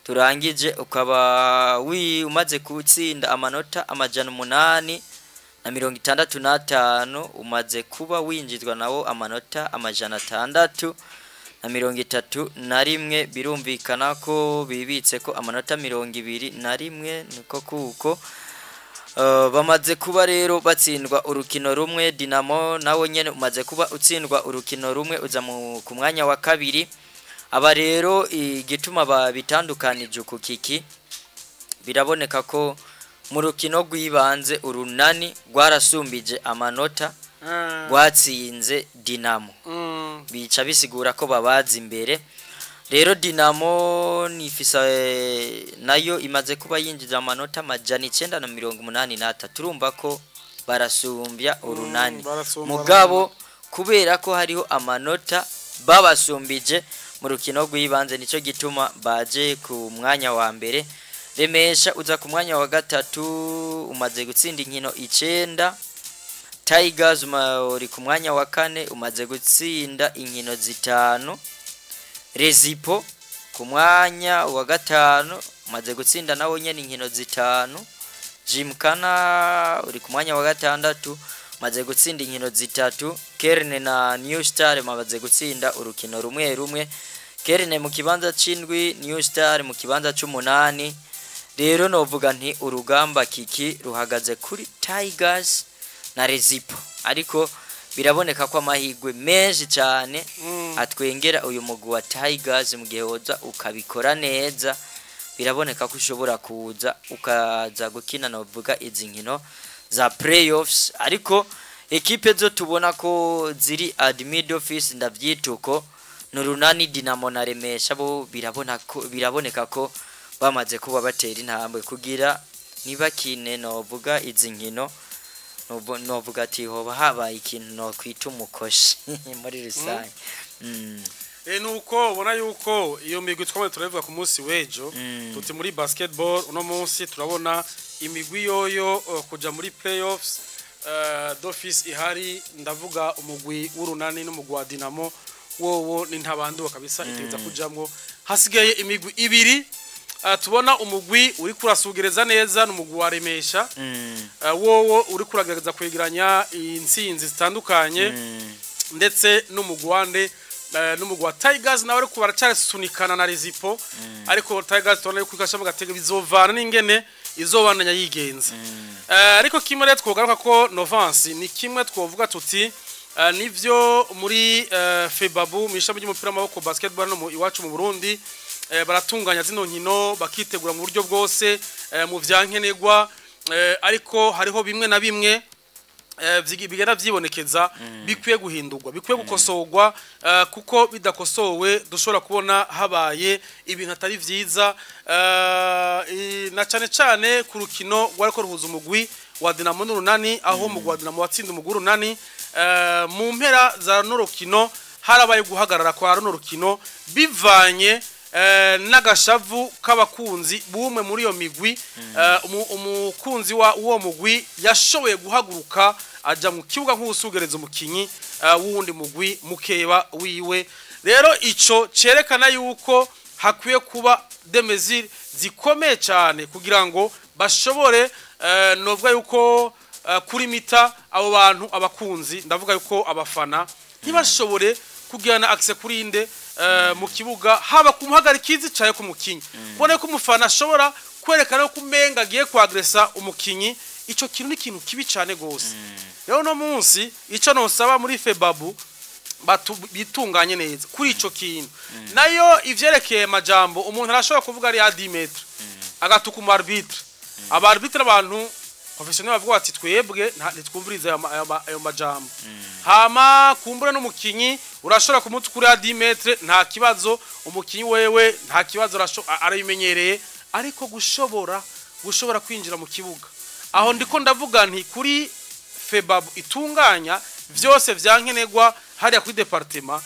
turangije. Ukaba umaze gutsinda amanota 865, umaze kuba winjizwa nawo amanota 631, birumvikana ko bibitse ko amanota 21. Niko kuko bamaze kuba rero batsindwa urukino rumwe. Dinamo nawo nyene umaze kuba utsindwa urukino rumwe, uza ku mwanya wa kabiri. Aba rero igituma babitandukanije uku kiki, biraboneka ko mu rukino rw'ibanze Urunani rwarasumbije amanota, rwatsinze Dinamo, bica bisigura ko babaza imbere. Rero Dinamo nifisa nayo imaze kuba yinjiza amanota 983, urumva ko barasumbya Urunani. Barasumba. Mugabo kubera ko hariho amanota babasumbije mu rukino rw'ibanze, nico gituma baje ku mwanya wa mbere. Remesha uza ku mwanya wa gatatu, umaze gutsinda inkino 9. Tigers uri ku mwanya wa kane, umaze gutsinda inkino 5. Rezipo ku mwanya wa gatanu, umaze gutsinda nawo nyene inkino 5. Jimkana uri ku mwanya wa gatandatu, umaze gutsinda inkino 3. Kerne na New Star bamaze gutsinda urukino rumwe rumwe, Kerne mu kibanza c'indwi, New Star mu kibanza c'umunani. Rero novuga nti urugamba kiki ruhagaze kuri Tigers na Rezipo, ariko biraboneka ko amahirwe menshi cyane atwengera uyu mugwi wa Tigers. Mu gihe woza ukabikora neza, biraboneka ko ushobora kuza ukaza gukina novuga izi nkino za playoffs. Ariko ekipe zo tubona ko ziri admid office, ndavyita uko, ni Urunani, Dinamo na Remesha. Bo birabona ko biraboneka ko Bamaze kuba batera intambwe kugira ntibakine, novuga izi nkino, novuga ati hoba habaye ikintu nokwita umukoshi muri rusange. Nuko ubona yuko iyo migwi twamaze turabivuga ku munsi w'ejo, tuti muri basketball uno munsi turabona imigwi yoyo kuja muri playoffs d'office ihari. Ndavuga umugwi w'Urunani n'umugwi wa Dinamo, wowo ni ntabanduka kabisa, itegeza kujamwo. Hasigaye imigwi ibiri. Tubona umugwi uri kurasugereza neza n'umugwi wa Remesha, wowo uri kuragerageza kwegeranya intsinzi zitandukanye, ndetse n'umugwi n'umugwi wa Tigers nawe ariko baracarasunikana na Rezipo. Ariko Tigers tubona yuko ikasha mu gatege, bizovana n'ingene izobandanya yigenza. Ariko kimwe rero twogaruka ko Novance ni kimwe twovuga tuti nivyo muri FEBABU, mu ishami ry'umupira w'amaboko basketball no mu iwacu mu Burundi, baratunganya zino nkino, bakitegura mu buryo bwose mu vyankenerwa, ariko hariho bimwe na bimwe bigenda vyibonekeza bikwiye guhindurwa, bikwiye gukosorwa, kuko bidakosowe dushobora kubona habaye ibintu atari vyiza, na cane cane ku rukino rwariko ruhuza umugwi wa Dinamo n'Urunani, aho umugwi wa Dinamo watsinze umugwi w'Urunani. Mu mpera za runo rukino harabaye guhagarara kwa runo rukino bivanye n'agashavu k'abakunzi b'umwe muri iyo migwi. Umukunzi wa uwo mugwi yashoboye guhaguruka aja mu kibuga nk'usugereza umukinyi w'uwundi mugwi mukeba wiwe. Rero ico cerekana yuko hakwiye kuba des mesures zikomeye cyane kugira ngo bashobore, novuga yuko kuri mita abo bantu, abakunzi, ndavuga yuko abafana ntibashobore kugirana accès kuri inde mu kibuga, haba ku muhagarikizi caye ku mukinyi. Kubona ko umufana ashobora kwerekana ko umenga agiye kwagresa umukinyi, ico kintu ni ikintu kibi cyane gose. Rero no munsi ico nosaba muri FEBABU, bitunganye neza kuri ico kintu. Nayo ivyerekeye majambo, umuntu arashobora kuvuga ari à 10 mètres agatuka umu arbitre. Aba arbitre, abantu professionnel, bavuga bati twebwe ntitwumviriza ayo majambo. Hama kumbura n'umukinyi urashobora kumutukura à 10 mètres, nta kibazo. Umukinyi wewe nta kibazo, arabimenyereye. Ariko gushobora kwinjira mu kibuga, aho ndiko ndavuga nti kuri FEBABU itunganya vyose vyankenerwa hariya kuri département,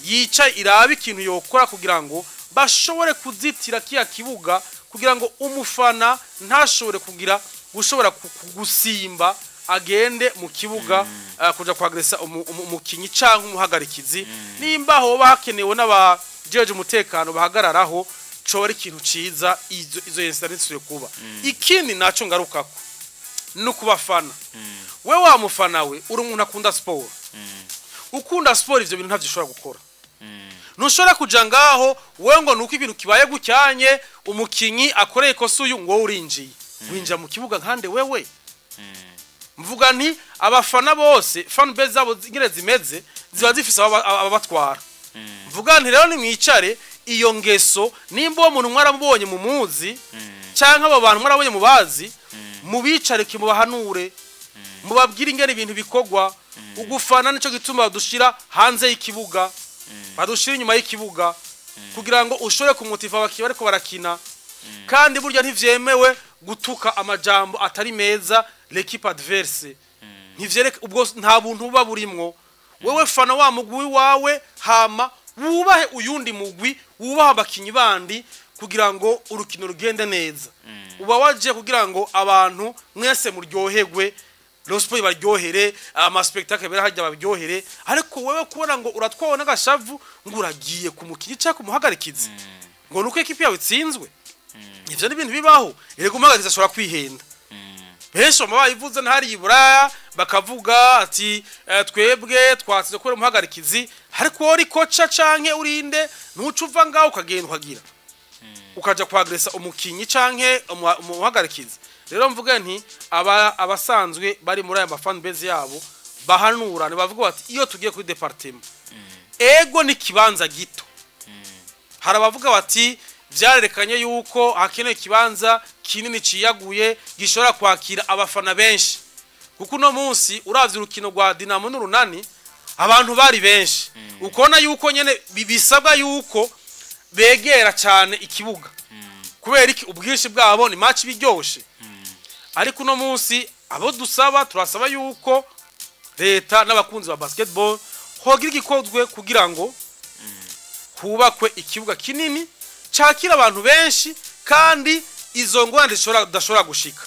yicaye irabe ikintu yokora kugira ngo bashobore kuzitira kiya kibuga, kugira ngo umufana ntashobore kugira gushobora gusimba agende mu kibuga kuja kwagresa umukinyi canke umuhagarikizi. Nimba hoba hakenewe n'abajeje umutekano bahagararaho, coba ari ikintu ciza izo incident zisubiye kuba. Ikindi naco ngarukako no kubafana. We wa mufana we, uri umuntu akunda siporo, ukunda siporo, ivyo bintu ntavyo ushobora gukora. Ntushobora kuja ngaho wewe ngo nuko ibintu kibaye gucyanye, umukinyi akoreye ikosa uyu, ngo wowe urinjiye, winjira mu kibuga nkande wewe. Mvuga nti abafana bose, fan base zabo ingene zimeze, ziba zifise ababatwara. Mvuga nti rero nimwicare iyo ngeso, nimba uwo muntu mwaramubonye mu muzi, canke abo bantu mwarabonye mubazi, mubicarike, mubahanure, mubabwire ingene ibintu bikorwa. Ugufana nico gituma badushira hanze y'ikibuga, badushira inyuma y'ikibuga, kugira ngo ushobore kumutiva abakinnyi bariko barakina. Kandi burya ntivyemewe gutuka amajambo atari meza l'équipe adverse, ntivyereka ubwo nta buntu buba burimwo. Wewe fana wa mugwi wawe, hama wubahe uyundi mugwi, wubahe abakinyi bandi, kugira ngo urukino rugende neza. Uba waje kugira ngo abantu mwese muryoherwe, le sport baryohere, ama spectacle bera hajya baryohere. Ariko wewe kubona ngo uratwawe n'agashavu, ngo uragiye ku mukinyi cyangwa kumuhagarikiza, ngo nuko ekipi yawe itsinzwe, ivyo ni ibintu bibaho. Erega umuhagarikizi ashobora kwihenda. Benshi bama bayivuze ntari Iburaya, bakavuga ati twebwe twatsinze kubera umuhagarikizi. Ariko wowe uri coach canke urinde, ntuca uva ngaho ukagenda ukagira ukaja kwagresa umukinyi canke umuhagarikizi. Rero mvuga nti aba abasanzwe bari muri aya ma fan base yabo bahanura, bavuga bati iyo tugiye kuri département, ego ni kibanza gito. Hari abavuga bati vyarerekanye yuko hakenewe ikibanza kinini ciyaguye gishobora kwakira abafana benshi, kuko uno munsi uravye urukino rwa Dinamo n'Urunani, abantu bari benshi, ukabona yuko nyene bisabwa yuko begera cyane ikibuga. Kubera iki? Ubwinshi bwabo ni match biryoshe. Ariko uno munsi abo dusaba, turasaba yuko leta n'abakunzi ba basketball hogira igikozwe kugira ngo hubakwe ikibuga kinini cakira abantu benshi, kandi izo ngorane zishobora gushika.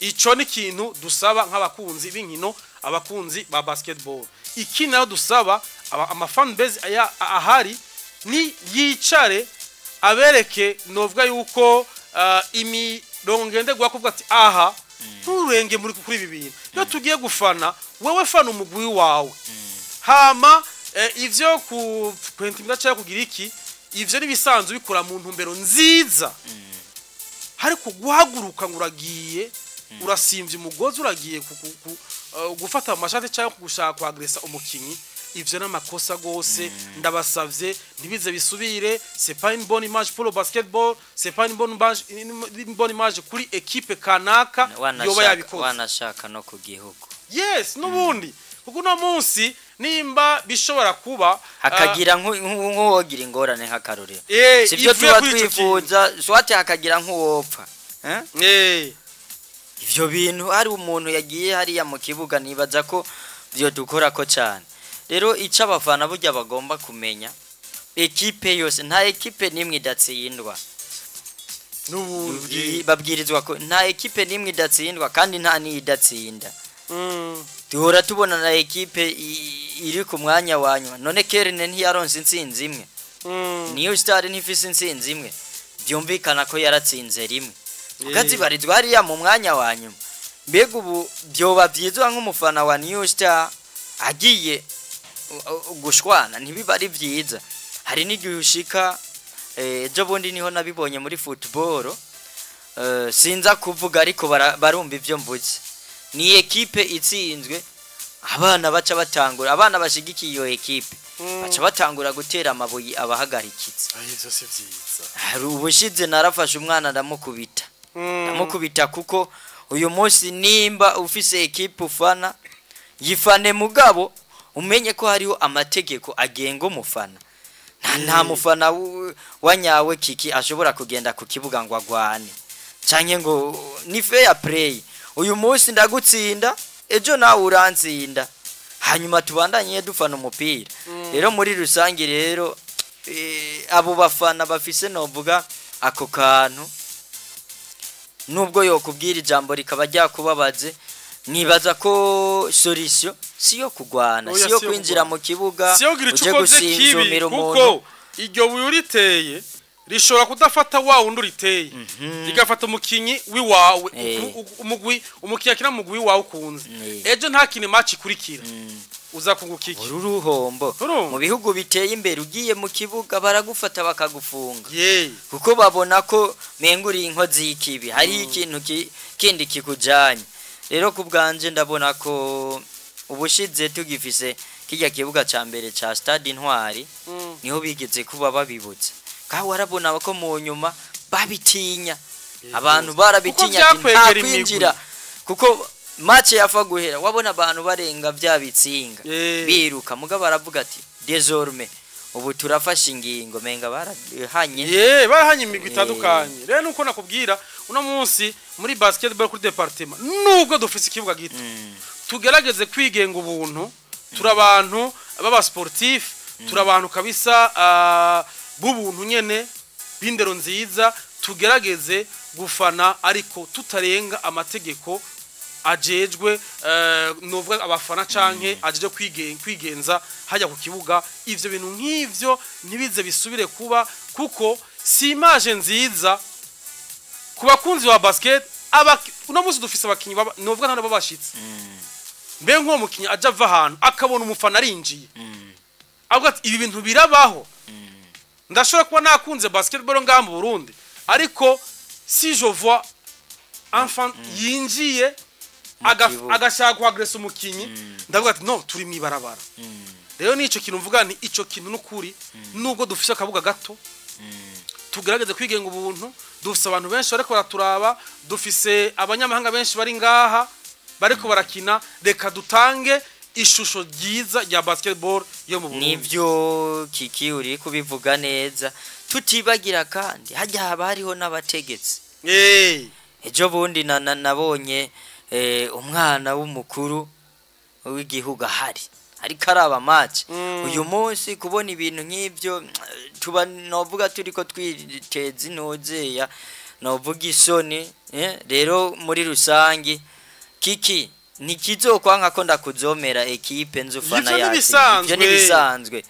Ico ni ikintu dusaba nk'abakunzi b'inkino, abakunzi ba basketball. Ikindi nayo dusaba ama fan base aya ahari ni yicare abereke, novuga yuko imirongo ngenderwa, kuvuga ati aha nturenge muri kuri ibi bintu. Iyo tugiye gufana, wewe fana umugwi wawe, hama ivyo ku kwentimida cyangwa kugira iki, ivyo nibisanzwe bikora mu ntumbero nziza. Ariko guhaguruka ngo uragiye urasimvye umugozi, uragiye gufata amashati cyangwa gushaka kwagresa umukinyi, ivyo n'amakosa gose. Ndabasavye ntibize bisubire. C'est pas une bonne image pour le basketball, c'est pas une bonne image kuri équipe kanaka yoba yabikoze. Wanashaka no ku gihugu. Yes, nubundi kuko uno munsi nimba bishobora kuba hakagira nk'uwogira ingorane, nk'akarorero, sibyo ivuye tuba kuri ico kintu. twifuza, swate hakagira nk'uwopfa, eh? Ivyo bintu hari umuntu yagiye hariya mu kibuga, nibaza ko vyo dukora ko cyane. Rero ico abafana burya bagomba kumenya, ekipe yose, nta ekipe nimwe idatsindwa. N'ubundi Babwirizwa ko nta ekipe nimwe idatsindwa, kandi nta n'iyidatsinda. Duhora tubona na ekipe iri ku mwanya wa nyuma. None Kerne ntiyaronse intsinzi imwe? Niyo Star ntifise intsinzi imwe? Byumvikana ko yaratsinze rimwe, ukazibarizwa hariya mu mwanya wa nyuma. Mbega ubu byoba byiza nk'umufana wa New Star agiye gushwana? Ntibiba ari byiza. Hari n'igihe ushika, ejo bundi niho nabibonye muri football, sinza kuvuga ariko barumva ibyo mvuze. Ni ekipe itsinzwe, abana baca batangura, abana bashigikiye iyo ekipe baca batangura gutera amabuye abahagarikitse. Ay, ivyo si vyiza. Hari ubushize narafashe umwana ndamukubita, ndamukubita, kuko uyu munsi nimba ufise ekipe ufana, yifane, mugabo umenye ko hariho amategeko agenga umufana. Nta mufana wa nyawe kiki ashobora kugenda ku kibuga ngo agwane canke ngo ni fair play. Uyu munsi ndagutsinda, ejo nawe urantsinda, hanyuma tubandanye dufana umupira. Rero muri rusange rero, abo bafana bafise, novuga, ako kantu, nubwo yokubwira ijambo rikaba ryakubabaze, nibaza ko solution siyo kugwana, Oya, siyo siyo kwinjira kugwana. mu kibuga Siyo kugira ico uje ukoze kibi, gusinzumira umuntu. Kuko iryo buye uriteye rishobora kudafata wa wundi uriteye, rigafata umukinyi wiwawe, umugwi, umukinyi akina mu mugwi wawe ukunze. Ejo nta kintu match ikurikira, uza kunguka iki? Uru ruhombo. Urumva? Mu bihugu biteye imbere, ugiye mu kibuga baragufata bakagufunga, kuko babona ko menga uri inkozi y'ikibi, hari ikintu kindi kikujanye. Rero ku bwanje ndabona ko ubushize tugifise kijya kibuga ca mbere ca Stade Intwari, niho bigeze kuba babibutse, kandi warabona ko mu nyuma babitinya, abantu barabitinya Kuko ati nta vyakwegera imigwi. kwinjira, kuko match yafa guhera wabona abantu barenga bya bitsinga biruka. Mugabo baravuga ati désormais ubu turafashe ingingo, menga barahanye. Ye, barahanye imigwi itandukanye. Rero nuko nakubwira, uno munsi muri basketball kuri département, nubwo dufise ikibuga gito, tugerageze kwigenga ubuntu. Turi abantu b'aba sportif, turi abantu kabisa b'ubuntu nyene, b'indero nziza. Tugerageze gufana ariko tutarenga amategeko ajejwe, novuga abafana canke ajeje kwigenza hajya ku kibuga. Ivyo bintu nk'ivyo ntibize bisubire kuba, kuko si image nziza ku bakunzi ba basket. Uno munsi dufise abakinyi novuga nta babashitse. Mbe nk'uwo mukinyi aja ava ahantu akabona umufana arinjiye, avuga ati ibi bintu birabaho. Ndashobora kuba nakunze basketball ngaha mu Burundi, ariko si je vois un fan yinjiye kibuga. Agashaka kuagresa umukinyi, ndavuga ati no, turi mwibarabara. Rero nico kintu mvuga nti ico kintu nukuri, nubwo dufise akabuga gato, tugerageze kwigenga ubuntu. Dufise abantu benshi bariko baraturaba, dufise abanyamahanga benshi bari ngaha bariko barakina. Reka dutange ishusho ryiza rya basketball yo mu Burundi. Nivyo kiki, uri kubivuga neza. Tutibagira kandi hajya haba hariho n'abategetsi. Ejo bundi nabonye umwana w'umukuru w'igihugu ahari ariko araba match. Uyu munsi kubona ibintu nk'ibyo tuba novuga turiko twiteza intuzeya, novuga isoni. Rero muri rusangi, kiki ntikizokwanka ko ndakuzomera ekipe nzufana Ivyo yacu. Nibisanzwe. Ivyo nibisanzwe,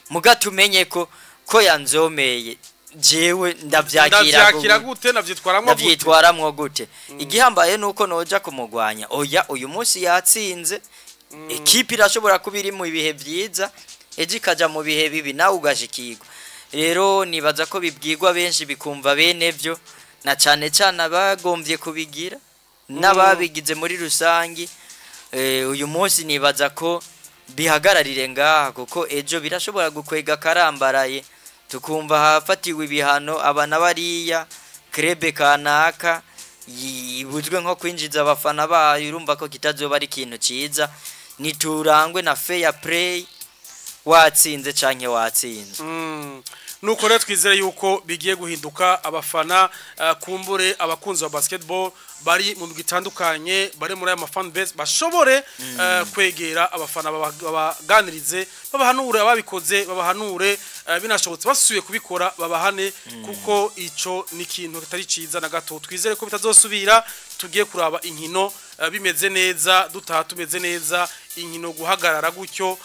muga tumenye ko yanzomeye, jewe ndavyakira Ndavyakira gute, navyitwaramwo gute? Ndavyitwaramwo gute? Igihambaye nuko noja kumugwanya? Oya, uyu munsi yatsinze. Ekipe irashobora kuba iri mu bihe vyiza, ejo ikaja mu bihe bibi, nawe ugashikirwa. Rero nibaza ko bibwirwa benshi bikumva bene vyo, na cane cane abagomvye kubigira n'ababigize muri rusangi. Uyu munsi nibaza ko bihagararire ngaha, kuko ejo birashobora gukwega karambaraye, tukumva hafatiwe ibihano aba na bariya, club kanaka ibuzwe nko kwinjiza abafana bayo. Urumva ko kitazoba ari ikintu ciza. Niturangwe na fair play, watsinze canke watsinze. Nuko rero twizere yuko bigiye guhinduka. Abafana, kumbure abakunzi ba basketball bari mu migwi itandukanye, bari muri aya ma fan base, bashobore kwegera abafana, babaganirize, babahanure ababikoze, babahanure, binashobotse basubiye kubikora babahane, kuko ico ni ikintu kitari ciza na gato. Twizere ko bitazosubira. Tugiye kuraba inkino bimeze neza, dutaha tumeze neza. Inkino guhagarara gutyo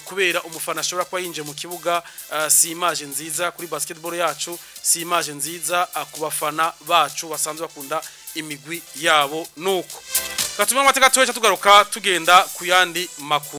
kubera umufana ashobora kuba yinjiye mu kibuga, si image nziza kuri basketball yacu, si image nziza ku bafana bacu basanzwe bakunda imigwi yabo. Nuko gatuma amateka tugaruka tugenda ku yandi makuru.